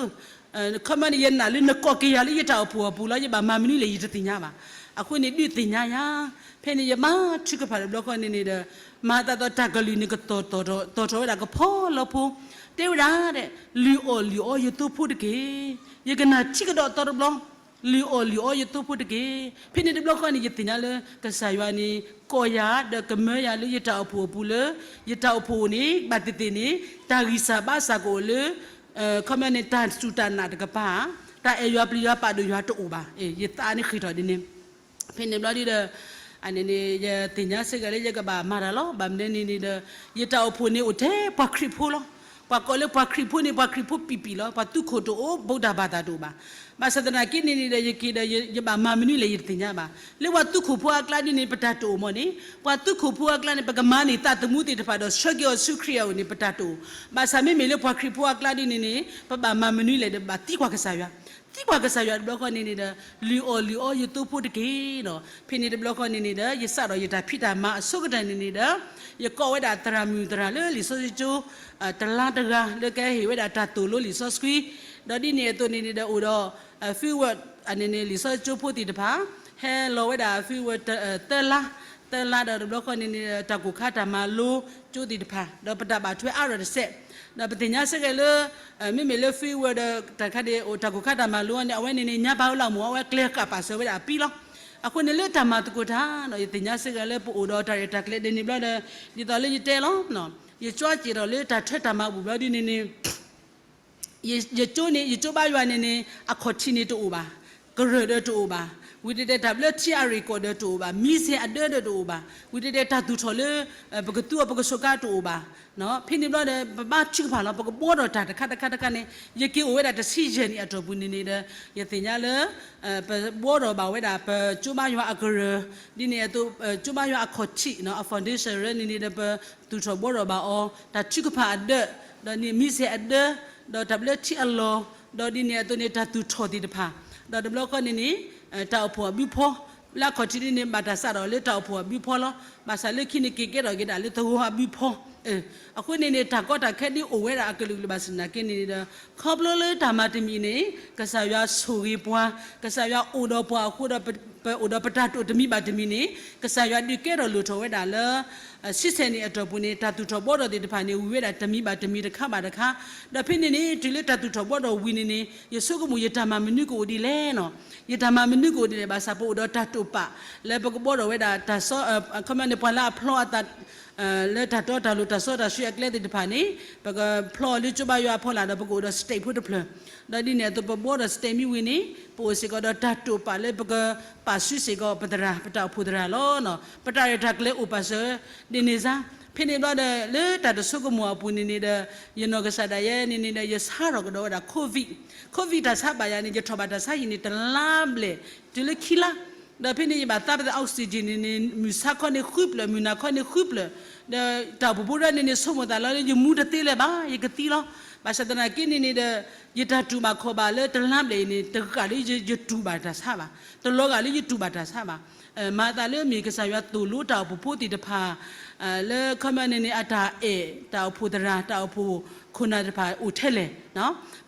ၢ, ခီမီန့ၣ် ယနာ်လၢနကိးက့ၤယၤလၢယတၢ်အိၣ်ဖှိၣ်အပူၤလီၤ, ယဘၣ်မၤမနုၤလဲၣ် ယတသ့ၣ်ညါဘၣ်. အဃိန့ၣ် ဒုးသ့ၣ်ညါယၤ. ဖဲန့ၣ် ယဘါထုကဖၣ်တဘျီဃီန့ၣ်န့ၣ်ဒီး မၤသးဒီးတၢ်ကလုၢ်န့ၣ် ကတီၤထီၣ်ဝဲဒၣ်ကဖီလီဖိ, တဲဝဲဒၣ်ဒီး လုၢ်အီၣ်လုၢ်အီယသိဖိတက့ၢ်. ယကနၣ်ထံကဒီးသီတဘျီ, လုၢ်အီၣ်လုၢ်အီယသိဖိတက့ၢ်. ဖဲန့ၣ်တဘျီဃီန့ၣ် ယသ့ၣ်ညါလၢ ကစၢ်ယွၤန့ၣ် ကိးယၤဒီးကမၢယၤလၢယတၢ်အိၣ်ဖှိၣ်အပူၤလၢ ယတၢ်အိၣ်ဖှိၣ်န့ၣ် ဘၣ်သ့ၣ်သ့ၣ်န့ၣ် တၢ်ဂံၢ်စၢ်ဘါစၢ်ကအိၣ်လၢ ခီမီန့ၣ် တၢ်စူၢ်တၢ်နာ်တကပၤ, တၢ်အဲၣ်ယွၤပျံၤယွၤပာ်ဒိၣ်ယွၤတအိၣ်ဘၣ်. ယသးန့ၣ်ဃ့ၢ်ထီၣ်ဒ်န့ၣ် ဖဲန့ၣ်ဘျီဒ်ဒီး အန့ၣ်န့ၣ် ယသ့ၣ်ညါစ့ၢ်ကီးလၢယကဘၣ်မၤတၢ်လီၤ. ဘၣ်မနုၤန့ၣ်န့ၣ်ဒီး ယတၢ်အိၣ်ဖှိၣ်န့ၣ်အိၣ်ထဲပှၤခရံာ်ဖိလီၤ. ပှၤကိးလၢပှၤခရံာ်ဖိန့ၣ် ပှၤခရံာ်ဖိပံာ်ပံာ်လီၤ. ပှၤသူခိၣ်တအိၣ် ဗုဒ္ဓဘာသာ တအိၣ်ဘၣ်. ဘၣ်ဆၣ်သနာ်က့န့ၣ်န့ၣ်ဒီး ယက့ၤဒီး ယဘၣ်မၤမနုၤလဲၣ် ယတသ့ၣ်ညါဘၣ်. လၢပှၤသူခိၣ်ဖိအကျါဒ်န့ၣ် ပတၢ်တအိၣ်မ့ၢ်န့ၣ် ပှၤသူခိၣ်ဖိအကျါန့ၣ် ပကမၤန့ၢ်သးသမူသ့ၣ်တဖၣ်ဒီး ဆှၢက့ၤအီၤဆူခရံာ်အအိၣ်န့ၣ် ပတၢ်တအိၣ်. ဘၣ်ဆၣ်မ့မ့ၢ်လၢပှၤခရံာ်ဖိအကျါဒ်န့ၣ်န့ၣ် ပဘၣ်မၤမနုၤလဲၣ်ဒီး ဘၣ်သံကွၢ်ကစၢ်ယွၤ သံကွၢ်ကစၢ်ယွၤတဘျီဃီန့ၣ်န့ၣ်ဒီး လုၢ်အီၣ်လုၢ်အီယသိဖိတက့ၢ်နီၤ. ဖဲန့ၣ်တဘျီဃီန့ၣ်န့ၣ်ဒီး ယစးထီၣ်ယတၢ်ဖံးတၢ်မၤအဆိကတၢၢ်န့ၣ်န့ၣ်ဒီး ယကိးဝဲဒၣ်သရၣ်မုၣ်သရၣ်လၢလံာ်စီဆှံကၠိ တလါတဂၤ လၢကဟ့ၣ်ဝဲဒၣ်တၢ်သိၣ်လိလံာ်စီဆှံ, ဒီးဒ်န့ၣ်အသိးန့ၣ်န့ၣ်ဒီး အိၣ်ဒီး Fieldwork အန့ၣ်န့ၣ် လံာ်စီဆှံကၠိဖိသ့ၣ်တဖၣ် ဟဲလီၤဝဲဒၣ် Fieldwork သၢလါ, သၢလါဒီးတဘျီဃီန့ၣ်န့ၣ် တၢ်ကိၢ်ခါတၢ်မၤလိကၠိသ့ၣ်တဖၣ် ဒီးပတၢ်ဘၣ်ထွဲအါထီၣ်တစဲး, ဒီးပသ့ၣ်ညါစ့ၢ်ကီးလၢ မ့မ့ၢ်လၢ Fieldwork ဒီးတၢ်ခါန့ၣ် အိၣ်တၢ်ကိၢ်ခါတၢ်မၤလိန့ၣ် အဝဲန့ၣ်န့ၣ် ညါပၢ်ဝဲလီၤမၢ် အဝဲကျဲၤဃာ်ပာ်စၢၤဝဲဒၣ်အပံလီၤ. အဃိန့ၣ်လၢတၢ်မၤသကိးတၢ်ဒီး ယသ့ၣ်ညါစ့ၢ်ကီးလၢပအိၣ်ဒီးတၢ်ရဲၣ်တၢ်ကျဲၤဒ်န့ၣ်ဘျီဒီး ဒ်သိးလၢယတဲလီၤ ယကၠီက့ၤဒီးလၢတၢ်ထၢတၢ်မၤပူၤဘျီဒ်န့ၣ်န့ၣ် ယကၠိန့ၣ် ယကၠိဘါယွၤန့ၣ်န့ၣ် အခီၣ်ထံးန့ၣ်တအိၣ်ဘၣ်, ကရၢၢ်ဒီးတအိၣ်ဘၣ်, ဝံၤတဲတဲတၢ်ဘျၢထံအရ့ၣ်ကီၢ်ဒီးတအိၣ်ဘၣ်, မံစဲၤအဒၢဒီးတအိၣ်ဘၣ်, ဝံၤတဲတဲတၢ်သူၣ်ထီၣ်လၢ ပကသူအီၤပကဆိးကါတအိၣ်ဘၣ်. ဖဲန့ၣ်ဘျီဒီး ပဘါထုကဖၣ်လီၤ ပကဘှီထီၣ်တၢ်တခါတခါတခါန့ၣ် ယက့ၤအိၣ်ဝဲဒၣ်တဆံယဲၢ်နံၣ်အတီၢ်ပူၤန့ၣ်န့ၣ်ဒီး ယသ့ၣ်ညါလၢ ပဘှီထီၣ်ဘၣ်ဝဲဒၣ် ပကၠိဘါယွၤအကရၢၢ်, ဒ်န့ၣ်အသိး ကၠိဘါယွၤအခီၣ်ထံး အ foundation ရၢန့ၣ်န့ၣ်ဒီး ပသူၣ်ထီၣ်ဘှီထီၣ်ဘၣ်အီၤ တၢ်ထုကဖၣ်အဒၢး, ဒီးန့ၣ်မံစဲၤအဒၢး, ဒီးတၢ်ဘျၢထံအလီၢ်, ဒီးဒ်န့ၣ်အသိးန့ၣ် တၢ်သူၣ်ထီၣ်သ့ၣ်တဖၣ်, ဒီးတဘျီဃီန့ၣ်န့ၣ် တၢ်အိၣ်ဖှိၣ်အဘုဖီ, လၢအခီၣ်ထံးဒ်န့ၣ် ဘၣ်တၢ်စးထီၣ်လၢတၢ်အိၣ်ဖှိၣ်အဘုဖီလီၤ. ဘၣ်ဆၣ်လၢခံန့ၣ်က့ၤကဲထီၣ်က့ၤဒၣ်လၢသဝီအဘုဖီ အဃိန့ၣ်န့ၣ် တၢ်ကီတၢ်ခဲဒ်အိၣ်ဝဲဒၣ်အကလုာ်ကလုာ်ဘၣ်ဆၣ်သနာ်က့န့ၣ်ဒီး ခီဖျိလၢတၢ်မၤတမံၤန့ၣ် ကစၢ်ယွၤဆိၣ်ဂ့ၤပှၤ, ကစၢ်ယွၤအိၣ်ဒီးပှၤအဃိဒီး ပအိၣ်ဒီးပတၢ်တိာ်တမံၤဘၣ်တမံၤန့ၣ် ကစၢ်ယွၤဒုးကဲထီၣ်လိၣ်ထီၣ်ဝဲဒၣ်လၢ ဆံဆဲၣ်နံၣ်အတီၢ်ပူၤန့ၣ် တၢ်သူၣ်ထီၣ်ဘှီထီၣ်သ့ၣ်တဖၣ်န့ၣ် ဝံၤဝဲဒၣ်တမံၤဘၣ်တမံၤတခါဘၣ်တခါ, ဒီးဖဲန့ၣ်န့ၣ် တုၤလၢတၢ်သူၣ်ထီၣ်ဘှီထီၣ်ဝံၤန့ၣ်န့ၣ် ယဆိကမိၣ်ယတၢ်မၤမနုၤကအိၣ်ဒ်လဲၣ်နီၤ, ယတၢ်မၤမနုၤကအိၣ်ဒ်လဲၣ် ဘၣ်ဆၣ်ပအိၣ်ဒီးတၢ်တိာ်ပာ် လၢပကဘှီထီၣ်ဝဲဒၣ်တၢ်စီ ခီမီန့ၣ် ပှၤလၢအဖျီအသး လၢတၢ်တီတၢ်လိၤတၢ်စီတၢ်ဆှံအကျဲသ့ၣ်တဖၣ်န့ၣ် ပကဖျီအီၤလၢကၠိဘါယွၤအဖီလာ်ဒီး ပကအိၣ်ဒီး stage ဖိတဖျၢၣ်, ဒီးဒ်န့ၣ်အသိးပဘှီဒီး stage မ့ၢ်ဝံၤန့ၣ် ပအိၣ်စ့ၢ်ကီးဒီးတၢ်တိာ်ပာ်လၢပကပာ်စုစ့ၢ်ကီးပသရၣ် ပတၢ်အိၣ်ဖှိၣ်သရၣ်လီၤ. ပတၢ်ရဲၣ်တၢ်ကျဲၤအိၣ်ပာ်စၢၤဒ်န့ၣ်စါ, ဖဲန့ၣ်ဘျီဒီး လၢတၢ်တဆိကမိၣ်အပူၤန့ၣ်န့ၣ်ဒီး ယနီၢ်ကစၢ်ဒၣ်ယဲန့ၣ်န့ၣ်ဒီး ယဆါထီၣ်ကဒီးဝဲဒၣ် COVID, COVID တၢ်ဆါဘၣ်ယၤန့ၣ် ယထီၣ်ဘၣ်တၢ်ဆါဟံၣ်န့ၣ် တလါဘျဲၣ် တုၤလၢခံလါ, ဒီးဖဲန့ၣ်ယဘၣ်သါပသး oxygen န့ၣ်န့ၣ် မုၢ်ဆါခီန့ၣ်ဃုဖျၢၣ် မုၢ်နၤခီန့ၣ်ဃုဖျၢၣ်, ဒီးတၢ်အိၣ်ဖှိၣ်ဖိရဲၣ်န့ၣ်န့ၣ် ဆိကမိၣ်သးလီၤလၢယမူတသ့လၢၤဘၣ် ယကသံလီၤ. ဘၣ်ဆၣ်သနာ်က့န့ၣ်န့ၣ်ဒီး ယတၢ်တူၢ်ဘၣ်ခီၣ်ဘၣ်လၢတလါဘျဲၣ်အံၤန့ၣ် တဂၤလၢယတူၢ်ဘၣ်တၢ်ဆါဘၣ်, တလီၤဂာ်လၢယတူၢ်ဘၣ်တၢ်ဆါဘၣ်. မၤသးလၢမ့ၢ်ကစၢ်ယွၤသိၣ်လိတၢ်အိၣ်ဖှိၣ်ဖိသ့ၣ်တဖၣ် လၢခီမီန့ၣ်န့ၣ် အတၢ်အဲၣ်တၢ်အိၣ်ဖှိၣ်သရၣ် တၢ်အိၣ်ဖှိၣ်ခိၣ်နၢ်သ့ၣ်တဖၣ်အိၣ်ထဲလဲၣ်.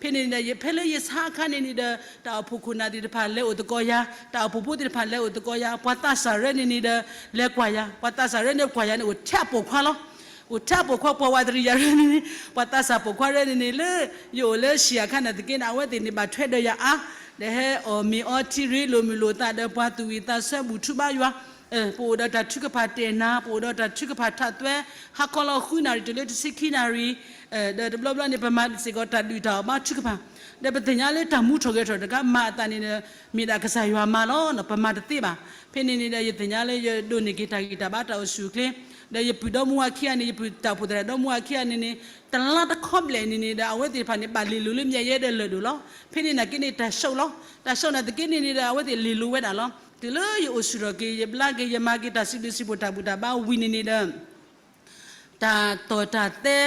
ဖဲန့ၣ်န့ၣ်ဒီး ဖဲလၢယဆါအခါန့ၣ်န့ၣ်ဒီး တၢ်အိၣ်ဖှိၣ်ခိၣ်နၢ်သ့ၣ်တဖၣ်လဲၤအိၣ်သကိးယၤ, တၢ်အိၣ်ဖှိၣ်ဖိသ့ၣ်တဖၣ်လဲၤအိၣ်သကိးယၤ, ပှၤသးစၢ်ရဲၣ်န့ၣ်န့ၣ်ဒီး လဲၤကွၢ်ယၤ, ပှၤသးစၢ်ရဲၣ်န့ၣ်ကွၢ်ယၤန့ၣ် အိၣ်ထဲအပိာ်ခွါလီၤ. အိၣ်ထဲအပိာ်ခွါ ပှၤဝးတရံးယၤရဲၣ်န့ၣ်န့ၣ် ပှၤသးစၢ်ပိာ်ခွါရဲၣ်န့ၣ်န့ၣ် လၢယအိၣ်လၢဆံးအခါန့ၣ်သက့န့ၣ် အဝဲသ့ၣ်န့ၣ်ဘၣ်ထွဲဒီးယၤအါ, ဒီးဟဲအီၣ်မ့ၤအီထံရ့လိာ်မုာ်လိာ်သးဒီးပှၤသူၣ်ဝံၣ်သးဆၢဘူၣ်ထူဘါယွၤ, ပအိၣ်ဒီးတၢ်ထုကဖၣ်တဲာ်နၤ, ပအိၣ်ဒီးတၢ်ထုကဖၣ်ထးသွဲ, ဟါခီလီၤဃုနၣ်ရံၣ်တုၤလၢတဆံခံနၣ်ရံၣ်, ဒီးတဘျီဘျီန့ၣ် ပမၤစ့ၢ်ကီးတၢ်ဒုၣ်တၢ်အီၣ်ဘါထုကဖၣ်, ဒီးပသ့ၣ်ညါလၢတၢ်မူထီၣ်ဂဲၤထီၣ်တခါ မၤအသးန့ၣ်ဒီး မ့ၢ်ဒၣ်ကစၢ်ယွၤမၤလီၤ, ပမၤတသ့ဘၣ်. ဖဲန့ၣ်န့ၣ်ဒီး ယသ့ၣ်ညါလၢယဒိးန့ၢ်က့ၤတၢ်ဂံၢ်တၢ်ဘါတၢ်အိၣ်ဆူၣ်အိၣ်ချ့, ဒီးယပုၢ်ဒီမါဝၤခံဂၤန့ၣ် ယပုၢ်တၢ်အိၣ်ဖှိၣ်သရၣ်ဒီမါဝၤခံဂၤန့ၣ်န့ၣ် တလါတခီဘျဲၣ်န့ၣ်န့ၣ်ဒီး အဝဲသ့ၣ်တဖၣ်န့ၣ် ဘၣ်လဲၤလိာ်လၢမၠဲးယဲဒီးလၢၢ်ဒိၣ်လီၤ. ဖဲန့ၣ်နာ်က့န့ၣ် တၢ်ဆှိးလီၤ. တၢ်ဆှိးနာ်သက့န့ၣ်န့ၣ်ဒီး အဝဲသ့ၣ်လဲၤလိာ်ဝဲဒၣ်လီၤ. တုၤလၢယအိၣ်ဆူၣ်ထီၣ်က့ၤ ယဘျါက့ၤ ယမၤက့ၤတၢ်စံးဘျုးစံးဖှိၣ်တၢ်ဘူၣ်တၢ်ဘါဝံၤန့ၣ်န့ၣ်ဒီး တၢ်တီၢ်တၢ်သဲ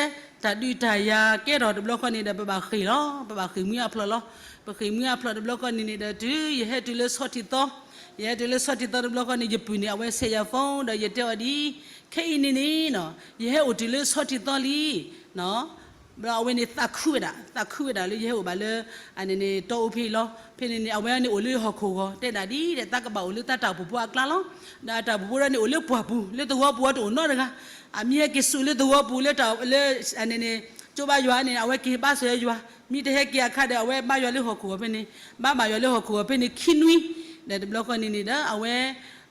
တၢ်ဒုးတၢ်ယၤကဲထီၣ်တဘျီဃီန့ၣ်ဒီး ပဘၣ်ဃ့ၢ်လီၤ. ပဘၣ်ဃ့ၢ်မှံအဖျိးလီၤ. ပဃ့ၢ်မှံအဖျိးတဘျီဃီန့ၣ်န့ၣ်ဒီး တုၤယဟဲတုၤလၢဆီထံသီ, ယဟဲတုၤလၢဆီထံသီတဘျီဃီန့ၣ် ယပုၢ်န့ၣ် အဝဲဆဲးယၤ phone ဒီးယတဲအီၤဒ်အံၤ, ခဲအံၤန့ၣ်န့ၣ် ယဟဲအိၣ်တုၤလၢဆီထံသီလံ ဘျီအဝဲန့ၣ်သးခုဝဲဒၣ်, သးခုဝဲဒၣ်လၢယဟဲအိၣ်ဘၣ်လၢ အန့ၣ်န့ၣ် တီအိဖဲအံၤလီၤ. ဖဲန့ၣ်န့ၣ် အဝဲန့ၣ်အိၣ်လၢဟီၣ်ခိၣ်ဂီၤ တဲဒၣ်ဒ်ဒီး သးကဘၣ်အိၣ်လၢသးတၢ်အိၣ်ဖှိၣ်ဖိအကျါလီၤ. ဒီးအတၢ်အိၣ်ဖှိၣ်ဖိဒၣ်န့ၣ် အိၣ်လၢပှၢ်ပူၤ လၢသဝီပူၤအတအိၣ်နီတဂၤ. အမ့ၢ်ဟဲက့ၤဆူၣ်လၢသဝီပူၤလၢတၢ်လၢ အန့ၣ်န့ၣ် ကၠိဘါယွၤန့ၣ် အဝဲက့ၤဘါစၢၤယွၤ, မ့ၢ်တဟဲက့ၤအခါဒီး အဝဲဘါယွၤလၢဟီၣ်ခိၣ်ဂီၤဖဲန့ၣ်, ဘါဘၣ်ယွၤလၢဟီၣ်ခိၣ်ဂီၤဖဲန့ၣ် ခံနွံ, ဒီးတဘျီဃီန့ၣ်န့ၣ်ဒီး အဝဲ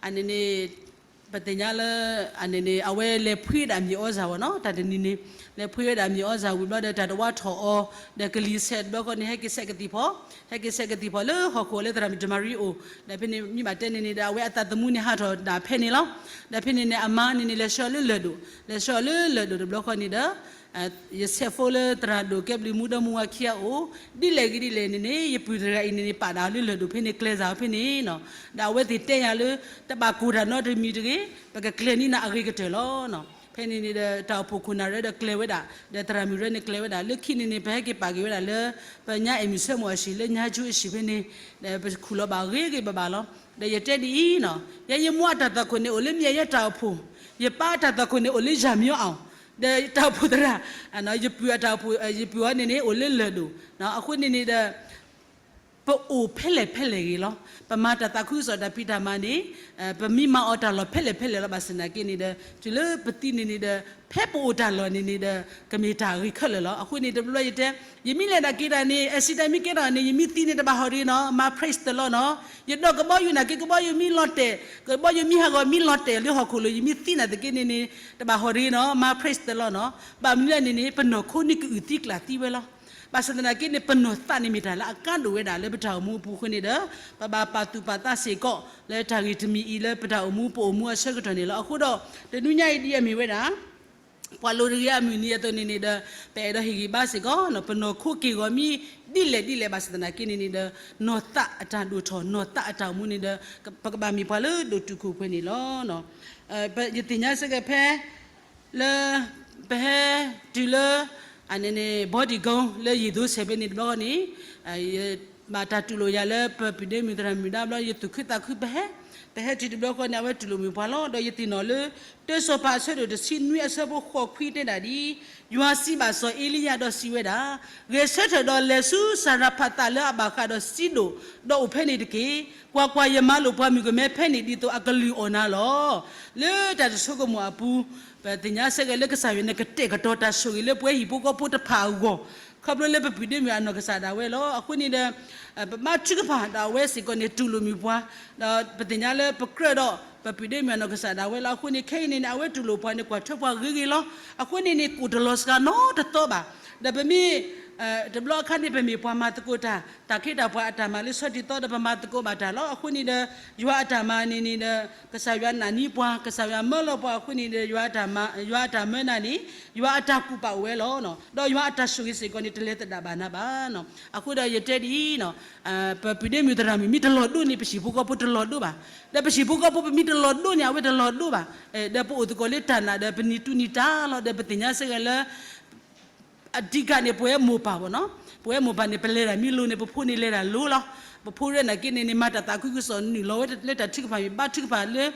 အန့ၣ်န့ၣ် ပသ့ၣ်ညါလၢ အန့ၣ်န့ၣ် အဝဲလဲၤဖှ့ဝဲဒၣ်မံၤအီစၢ်ဝဲနီၤ တၢ်တနံၤန့ၣ်, လဲၤဖှ့ဝဲဒၣ်မံၤအီစၢ်ဝံၤဘျီဒီး တၢ်တဝါထီၣ်အီၤ ဒီးကလံၤဆဲးတဘျီဃီန့ၣ် ဟဲက့ၤဆဲးကသံၣ်ဖီ, ဟဲက့ၤဆဲးကသံၣ်ဖီလၢဟီၣ်ခိၣ်လၢသရၣ်မုၣ်တမၤရံအိၣ်, ဒီးဖဲန့ၣ် မ့ၢ်ဘၣ်တဲန့ၣ်န့ၣ်ဒီး အဝဲအသးသမူန့ၣ်ဟးထီၣ်ဒၣ်ဖဲန့ၣ်လီၤ. ဒီးဖဲန့ၣ်န့ၣ် အမါန့ၣ်န့ၣ် လဲၤဆှၢလၢလၢၢ်ဒိၣ်, လဲၤဆှၢလၢလၢၢ်ဒိၣ်တဘျီဃီန့ၣ်ဒီး ယဆဲး phone လၢသရၣ်ဒိၣ်ကဲဘျုးမူဒီမူဝါခံဂၤအိၣ်, ဒ်လဲၣ်ဂ့ၤဒ်လဲၣ်န့ၣ်န့ၣ် ယပုၢ်တဂၤအံၤန့ၣ်န့ၣ် ပာ်ဒၣ်လၢလၢၢ်ဒိၣ်ဖဲန့ၣ် ကျဲစၢ်ဖဲန့ၣ်နီၤ, ဒီးအဝဲသ့ၣ်တဲယၤလၢ တဘၣ်ကိၢ်တၢ်နီတမံၤတဂ့ၤ, ပကကျဲၤန့ၢ်နၤအဂ့ၤကတၢၢ်လီၤ. ဖဲန့ၣ်န့ၣ်ဒီး တၢ်အိၣ်ဖှိၣ်ခိၣ်နၢ်ရဲဒီးကျဲၤဝဲဒၣ်, ဒီးသရၣ်မုၣ်ရဲန့ၣ်ကျဲၤဝဲဒၣ်, လၢခံန့ၣ်န့ၣ် ပဟဲက့ၤပာ်က့ၤဝဲဒၣ်လၢ ပညါအဲၣ်မုၢ်ဆၢမုၢ်အဆံး လၢညါကၠူအဆံးဖဲန့ၣ်, ဒီးပခူၣ်လီၤဘၣ်ဂ့ၤဂ့ၤဘၣ်ဘၣ်လီၤ. ဒီးယတဲဒ်အံၤနီၤ, ယဲယမိၢ်အတၢ်သွၣ်ခိၣ်န့ၣ်အိၣ်လၢမ့ၢ်ယဲတၢ်အိၣ်ဖှိၣ်, ယပၢ်အတၢ်သွၣ်ခိၣ်န့ၣ်အိၣ်လၢယၤမၠီအီၤ, ဒီးတၢ်အိၣ်ဖှိၣ်သရၣ်, ယပုၢ်အတၢ်အိၣ်ဖှိၣ် ယပုၢ်အီၤန့ၣ်န့ၣ် အိၣ်လၢလၢၢ်ဒိၣ်, အဃိန့ၣ်န့ၣ်ဒီး ပအိၣ်ဖဲလဲၣ်ဖဲလဲၣ်ဂ့ၤလီၤ. ပမၤတၢ်သးခုကစီၣ်တၢ်ဖံးတၢ်မၤန့ၣ် ပမ့ၢ်မၤအီၤတၢ်လီၢ်ဖဲလဲၣ်ဖဲလဲၣ်လီၤ. ဘၣ်ဆၣ်သနာ်က့န့ၣ်ဒီး တုၤလၢပသံန့ၣ်န့ၣ်ဒီး ဖဲပအိၣ်တၢ်လီၢ်န့ၣ်န့ၣ်ဒီး ကမ့ၢ်တၢ်ဂ့ၤခဲလၢာ်လီၤ. အဃိန့ၣ် တဘျီယတဲ ယမ့ၢ်လဲၤဒၣ်က့ၤတၢ်န့ၣ် accident မ့ၢ်ကဲထီၣ်န့ၣ် ယမ့ၢ်သံန့ၣ်တဘၣ်ဟီၣ်တဂ့ၤနီၤ, မၤ praise the Lord နီၤ. ယဒီးကဘီယူၤနာ်က့ ကဘီယူၤမ့ၢ်လီၤတဲာ်, ကဘီယူၤမံဟးဂီၤမံလီၤတဲာ်လၢဟီၣ်ခိၣ်လိၤ ယမ့ၢ်သံနာ်သက့န့ၣ်န့ၣ် တဘၣ်ဟီၣ်တဂ့ၤနီၤ, မၤ praise the Lord နီၤ. ဘၣ်မနုၤလဲၣ်န့ၣ်န့ၣ် ပနီၢ်ခိန့ၣ်ကအုၣ်သံကျၢ်သံဝဲလီၤ. ဘၣ်ဆၣ်သနာ်က့န့ၣ် ပနီၢ်သးန့ၣ်မ့ၢ်တၢ်လၢအကါဒိၣ်ဝဲဒၣ်လၢပတၢ်အိၣ်မူအပူၤအဃိန့ၣ်ဒီး ပဘၣ်ပာ်သူၣ်ပာ်သးစ့ၢ်ကီး လၢတၢ်ဂ့ၢ်တမံၤအံၤလၢပတၢ်အိၣ်မူပအိၣ်မူအဆၢကတီၢ်န့ၣ်လီၤ. အဃိဒီး တနွံညါအံၤဒ်အမ့ၢ်ဝဲဒၣ် ပှၤလိၤတဂ့ၤအမုၢ်နံၤအသိးန့ၣ်န့ၣ်ဒီး ပအဲၣ်ဒိးဟ့ၣ်ဂံၢ်ဘါစ့ၢ်ကီးနီၤ, ပနီၢ်ခိက့ၢ်ဂီၤမံ ဒ်လဲၣ်ဒ်လဲၣ် ဘၣ်ဆၣ်သနာ်က့န့ၣ်န့ၣ်ဒီး နီၢ်သးအတၢ်ဒိၣ်ထီၣ် နီၢ်သးအတၢ်အိၣ်မူန့ၣ်ဒီး ပကဘၣ်မ့ၢ်ပှၤလၢဒိၣ်တုာ်ခိၣ်ပှဲၤန့ၣ်လီၤ. ယသ့ၣ်ညါစ့ၢ်ကီးဖဲ လၢ ပဟဲတုၤလၢ အန့ၣ်န့ၣ် ဘီဒံၣ်ကိ လၢယံၣ်သိဆဲးဖဲန့ၣ်တဘျီဃီန့ၣ် ယဘၣ်တၢ်တူၢ်လိာ်ယၤလၢပပုၢ်ဒ့မုၣ်သရၣ်မုၣ်ဒါဘျီ ယသူၣ်ခုသးခုပဟဲ, ပဟဲတုၤတဘျီဃီန့ၣ် အဝဲတူၢ်လိာ်မုာ်ပှၤလီၤ. ဒီးယသ့ၣ်နီၣ်လၢ တၢစီၤပၤအဆၢဒိၣ်တဆံနွံ အဆၢဖိဃိးခွံတဲဒၣ်ဒ်အံၤ, ယွၤစံးဘၣ်စီၤအ့လံယၤဒီးစံးဝဲဒၣ်, ဂဲၤဆၢထၢၣ်ဒီးလဲၤဆူစၤရဖးသးလၢအဘၣ်ဃးဒီးစံဒိၣ်, ဒီးအိၣ်ဖဲန့ၣ်တက့ၢ်. ကွၢ်ကွၢ်, ယမၤလိာ်ပှၤမုၣ်ကမဲဖဲန့ၣ်ဒ်သိးအကလုၢ်အီၣ်နၤလီၤ. လၢတၢ်တဆိကမိၣ်အပူၤ ပသ့ၣ်ညါစ့ၢ်ကီးလၢကစၢ်ယွၤန့ၣ် ကတဲာ်ကတီၤတၢ်ဆိၣ်ဂ့ၤလၢပဝဲဟံၣ်ဖိဃီဖိတဖၣ်အဂီၢ်, ခီဖျိလၢပပုၢ်ဒ့မုၣ်အနီၢ်ကစၢ်ဒၣ်ဝဲလီၤ. အဃိန့ၣ်ဒီး ပဘါထုကဖၣ်ဒီးအဝဲစ့ၢ်ကီးန့ၣ် တူၢ်လိာ်မုာ်ပှၤ, ဒီးပသ့ၣ်ညါလၢပကြၢးဒီး ပပုၢ်ဒ့မုၣ်အနီၢ်ကစၢ်ဒၣ်ဝဲလီၤ. အဃိန့ၣ် ခဲအံၤန့ၣ်န့ၣ် အဝဲတူၢ်လိာ်ပှၤန့ၣ် ကွၢ်ထွဲပှၤဂ့ၤဂ့ၤလီၤ. အဃိန့ၣ်န့ၣ် ကိၣ်တလီၤစှၤနီတသီဘၣ်. ဒီးပမ့ၢ် တဘျီအခါန့ၣ် ပမ့ၢ်ပှၤမၤသကိးတၢ်, တၢ်ခ့တၢ်ပှၤအတၢ်မၤလၢဆီထံသီဒီး ပမၤသကိးဘၣ်တၢ်လီၤ. အဃိန့ၣ်ဒီး ယွၤအတၢ်မၤန့ၣ်န့ၣ်ဒီး ကစၢ်ယွၤနာ်န့ၢ်ပှၤ, ကစၢ်ယွၤမၢလီၤပှၤအဃိန့ၣ်ဒီး ယွၤအတၢ်မၤ, ယွၤအတၢ်မၢနၤန့ၣ် ယွၤအတၢ်ကူၣ်ပာ်အိၣ်ဝဲလီၤ. ဒီးယွၤအတၢ်ဆိၣ်ဂ့ၤစ့ၢ်ကီးန့ၣ် တလဲၤသဒၣ်ဘၣ်နၤဘၣ်. အဃိဒီးယတဲဒ်အံၤ ပပုၢ်ဒ့မုၣ်သရၣ်မုၣ်မ့ၢ်တလီၤဒိၣ်န့ၣ် ပဟံၣ်ဖိဃီဖိတလီၤဒိၣ်ဘၣ်. ဒီးပဟံၣ်ဖိဃီဖိပမ့ၢ်တလီၤဒိၣ်န့ၣ် အဝဲတလီၤဒိၣ်ဘၣ်. ဒီးပအိၣ်သကိးလၢတၢ်နာ်ဒီး ပနံၤတူၢ်နံၤတၢ်လီၤ. ဒီးပသ့ၣ်ညါစ့ၢ်ကီးလၢ အဓိကန့ၣ် ပဝဲမိၢ်ပၢ်ဘၣ်နီၤ, ပဝဲမိၢ်ပၢ်န့ၣ် ပလဲၤတၢ်မ့ၢ်လိၤန့ၣ် ပဖိန့ၣ်လဲၤတၢ်လိၤလီၤ. ပဖိရဲၣ်နာ်က့န့ၣ်န့ၣ် မၤတၢ်သးခုကစီၣ် နုာ်လီၤဝဲလၢတၢ်ထုကဖၣ်မ့ၢ်ဘါထုကဖၣ်လၢ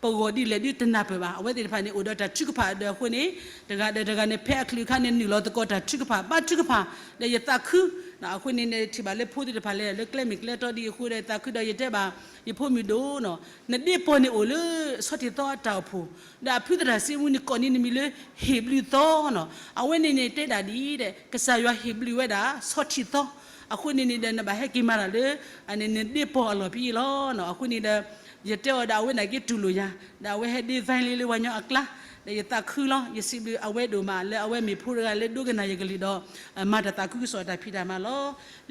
ပဂီၢ်ဒ်လဲၣ်ဒ်တနၢ်ပၢၢ်ဘၣ်. အဝဲသ့ၣ်တဖၣ်န့ၣ် အိၣ်ဒီးတၢ်ထုကဖၣ်အဒၢးအဃိန့ၣ် တဂၤဒီးတဂၤန့ၣ် ဖဲအချုးအခါန့ၣ် နုာ်လီၤသကိးတၢ်ထုကဖၣ် ဘါထုကဖၣ် ဒီးယသးခု အဃိန့ၣ်န့ၣ် ထံၣ်ဘၣ်လၢဖိသ့ၣ်တဖၣ်လဲၤလၢကျဲမ့ၢ်ကျဲတီဒ်အဃိဒီး ယသးခုဒီးယတဲဘၣ် ယဖိမုၣ်ဒိၣ်နီၤ, နဒ့ပီၢ်န့ၣ်အိၣ်လၢဆီထံသီအတၢ်အိၣ်ဖှိၣ်, ဒီးအဖုသရၣ်စ့မူန့ၣ်ကိးန့ၢ်နမံၤလၢ ဟ့ၣ်ဘျုးသီနီၤ. အဝဲန့ၣ်န့ၣ်တဲဒၣ်ဒ်အံၤဒီး ကစၢ်ယွၤဟ့ၣ်ဘျုးဝဲဒၣ်ဆီထံသီ, အဃိန့ၣ်န့ၣ်ဒီး နဘၣ်ဟဲက့ၤမၤတၢ်လၢ နဒ့ပီၢ်အလီၢ်ဖဲအံၤလီၤ. အဃိန့ၣ်ဒီး ယတဲအီၤဒီးအဝဲနာ်က့တူၢ်လိာ်ယၤ, ဒီးအဝဲဟဲဒ့ သဲလ့ လၢပှၤညီအကျါ, ဒီးယသးခုလီၤ. ယစံးဘျုးအဝဲဒိၣ်မးလၢအဝဲမ့ၢ်ဖိတဂၤလၢဒိကနၣ်ယကလုၢ်ဒီး မၤတၢ်သးခုကစီၣ်အတၢ်ဖံးတၢ်မၤ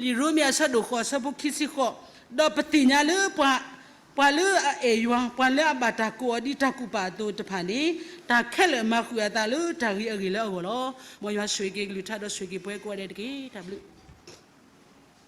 လီၤ. လံာ်ရိမ့ၤအဆၢဒိၣ်ဃိး အဆၢဖိခံဆံဃိး, ဒီးပသ့ၣ်ညါလၢ ပှၤလၢအအဲၣ်ယွၤ, ပှၤလၢအဘၣ်တၢ်ကိးအီၤဒ်တၢ်ကူၣ်ပာ်အသိးတဖၣ်န့ၣ်, တၢ်ခဲလၢာ်မၤဃုာ်အသးလၢတၢ်ဂ့ၤအဂ့ၢ်လၢအဂီၢ်လီၤ. မ်ယွၤဆိၣ်ဂ့ၤက့ၤကလုၢ်ကထါဒီးဆိၣ်ဂ့ၤက့ၤပှၤကိးဂၤဒဲးတက့ၢ်. တၢ်ဘျုး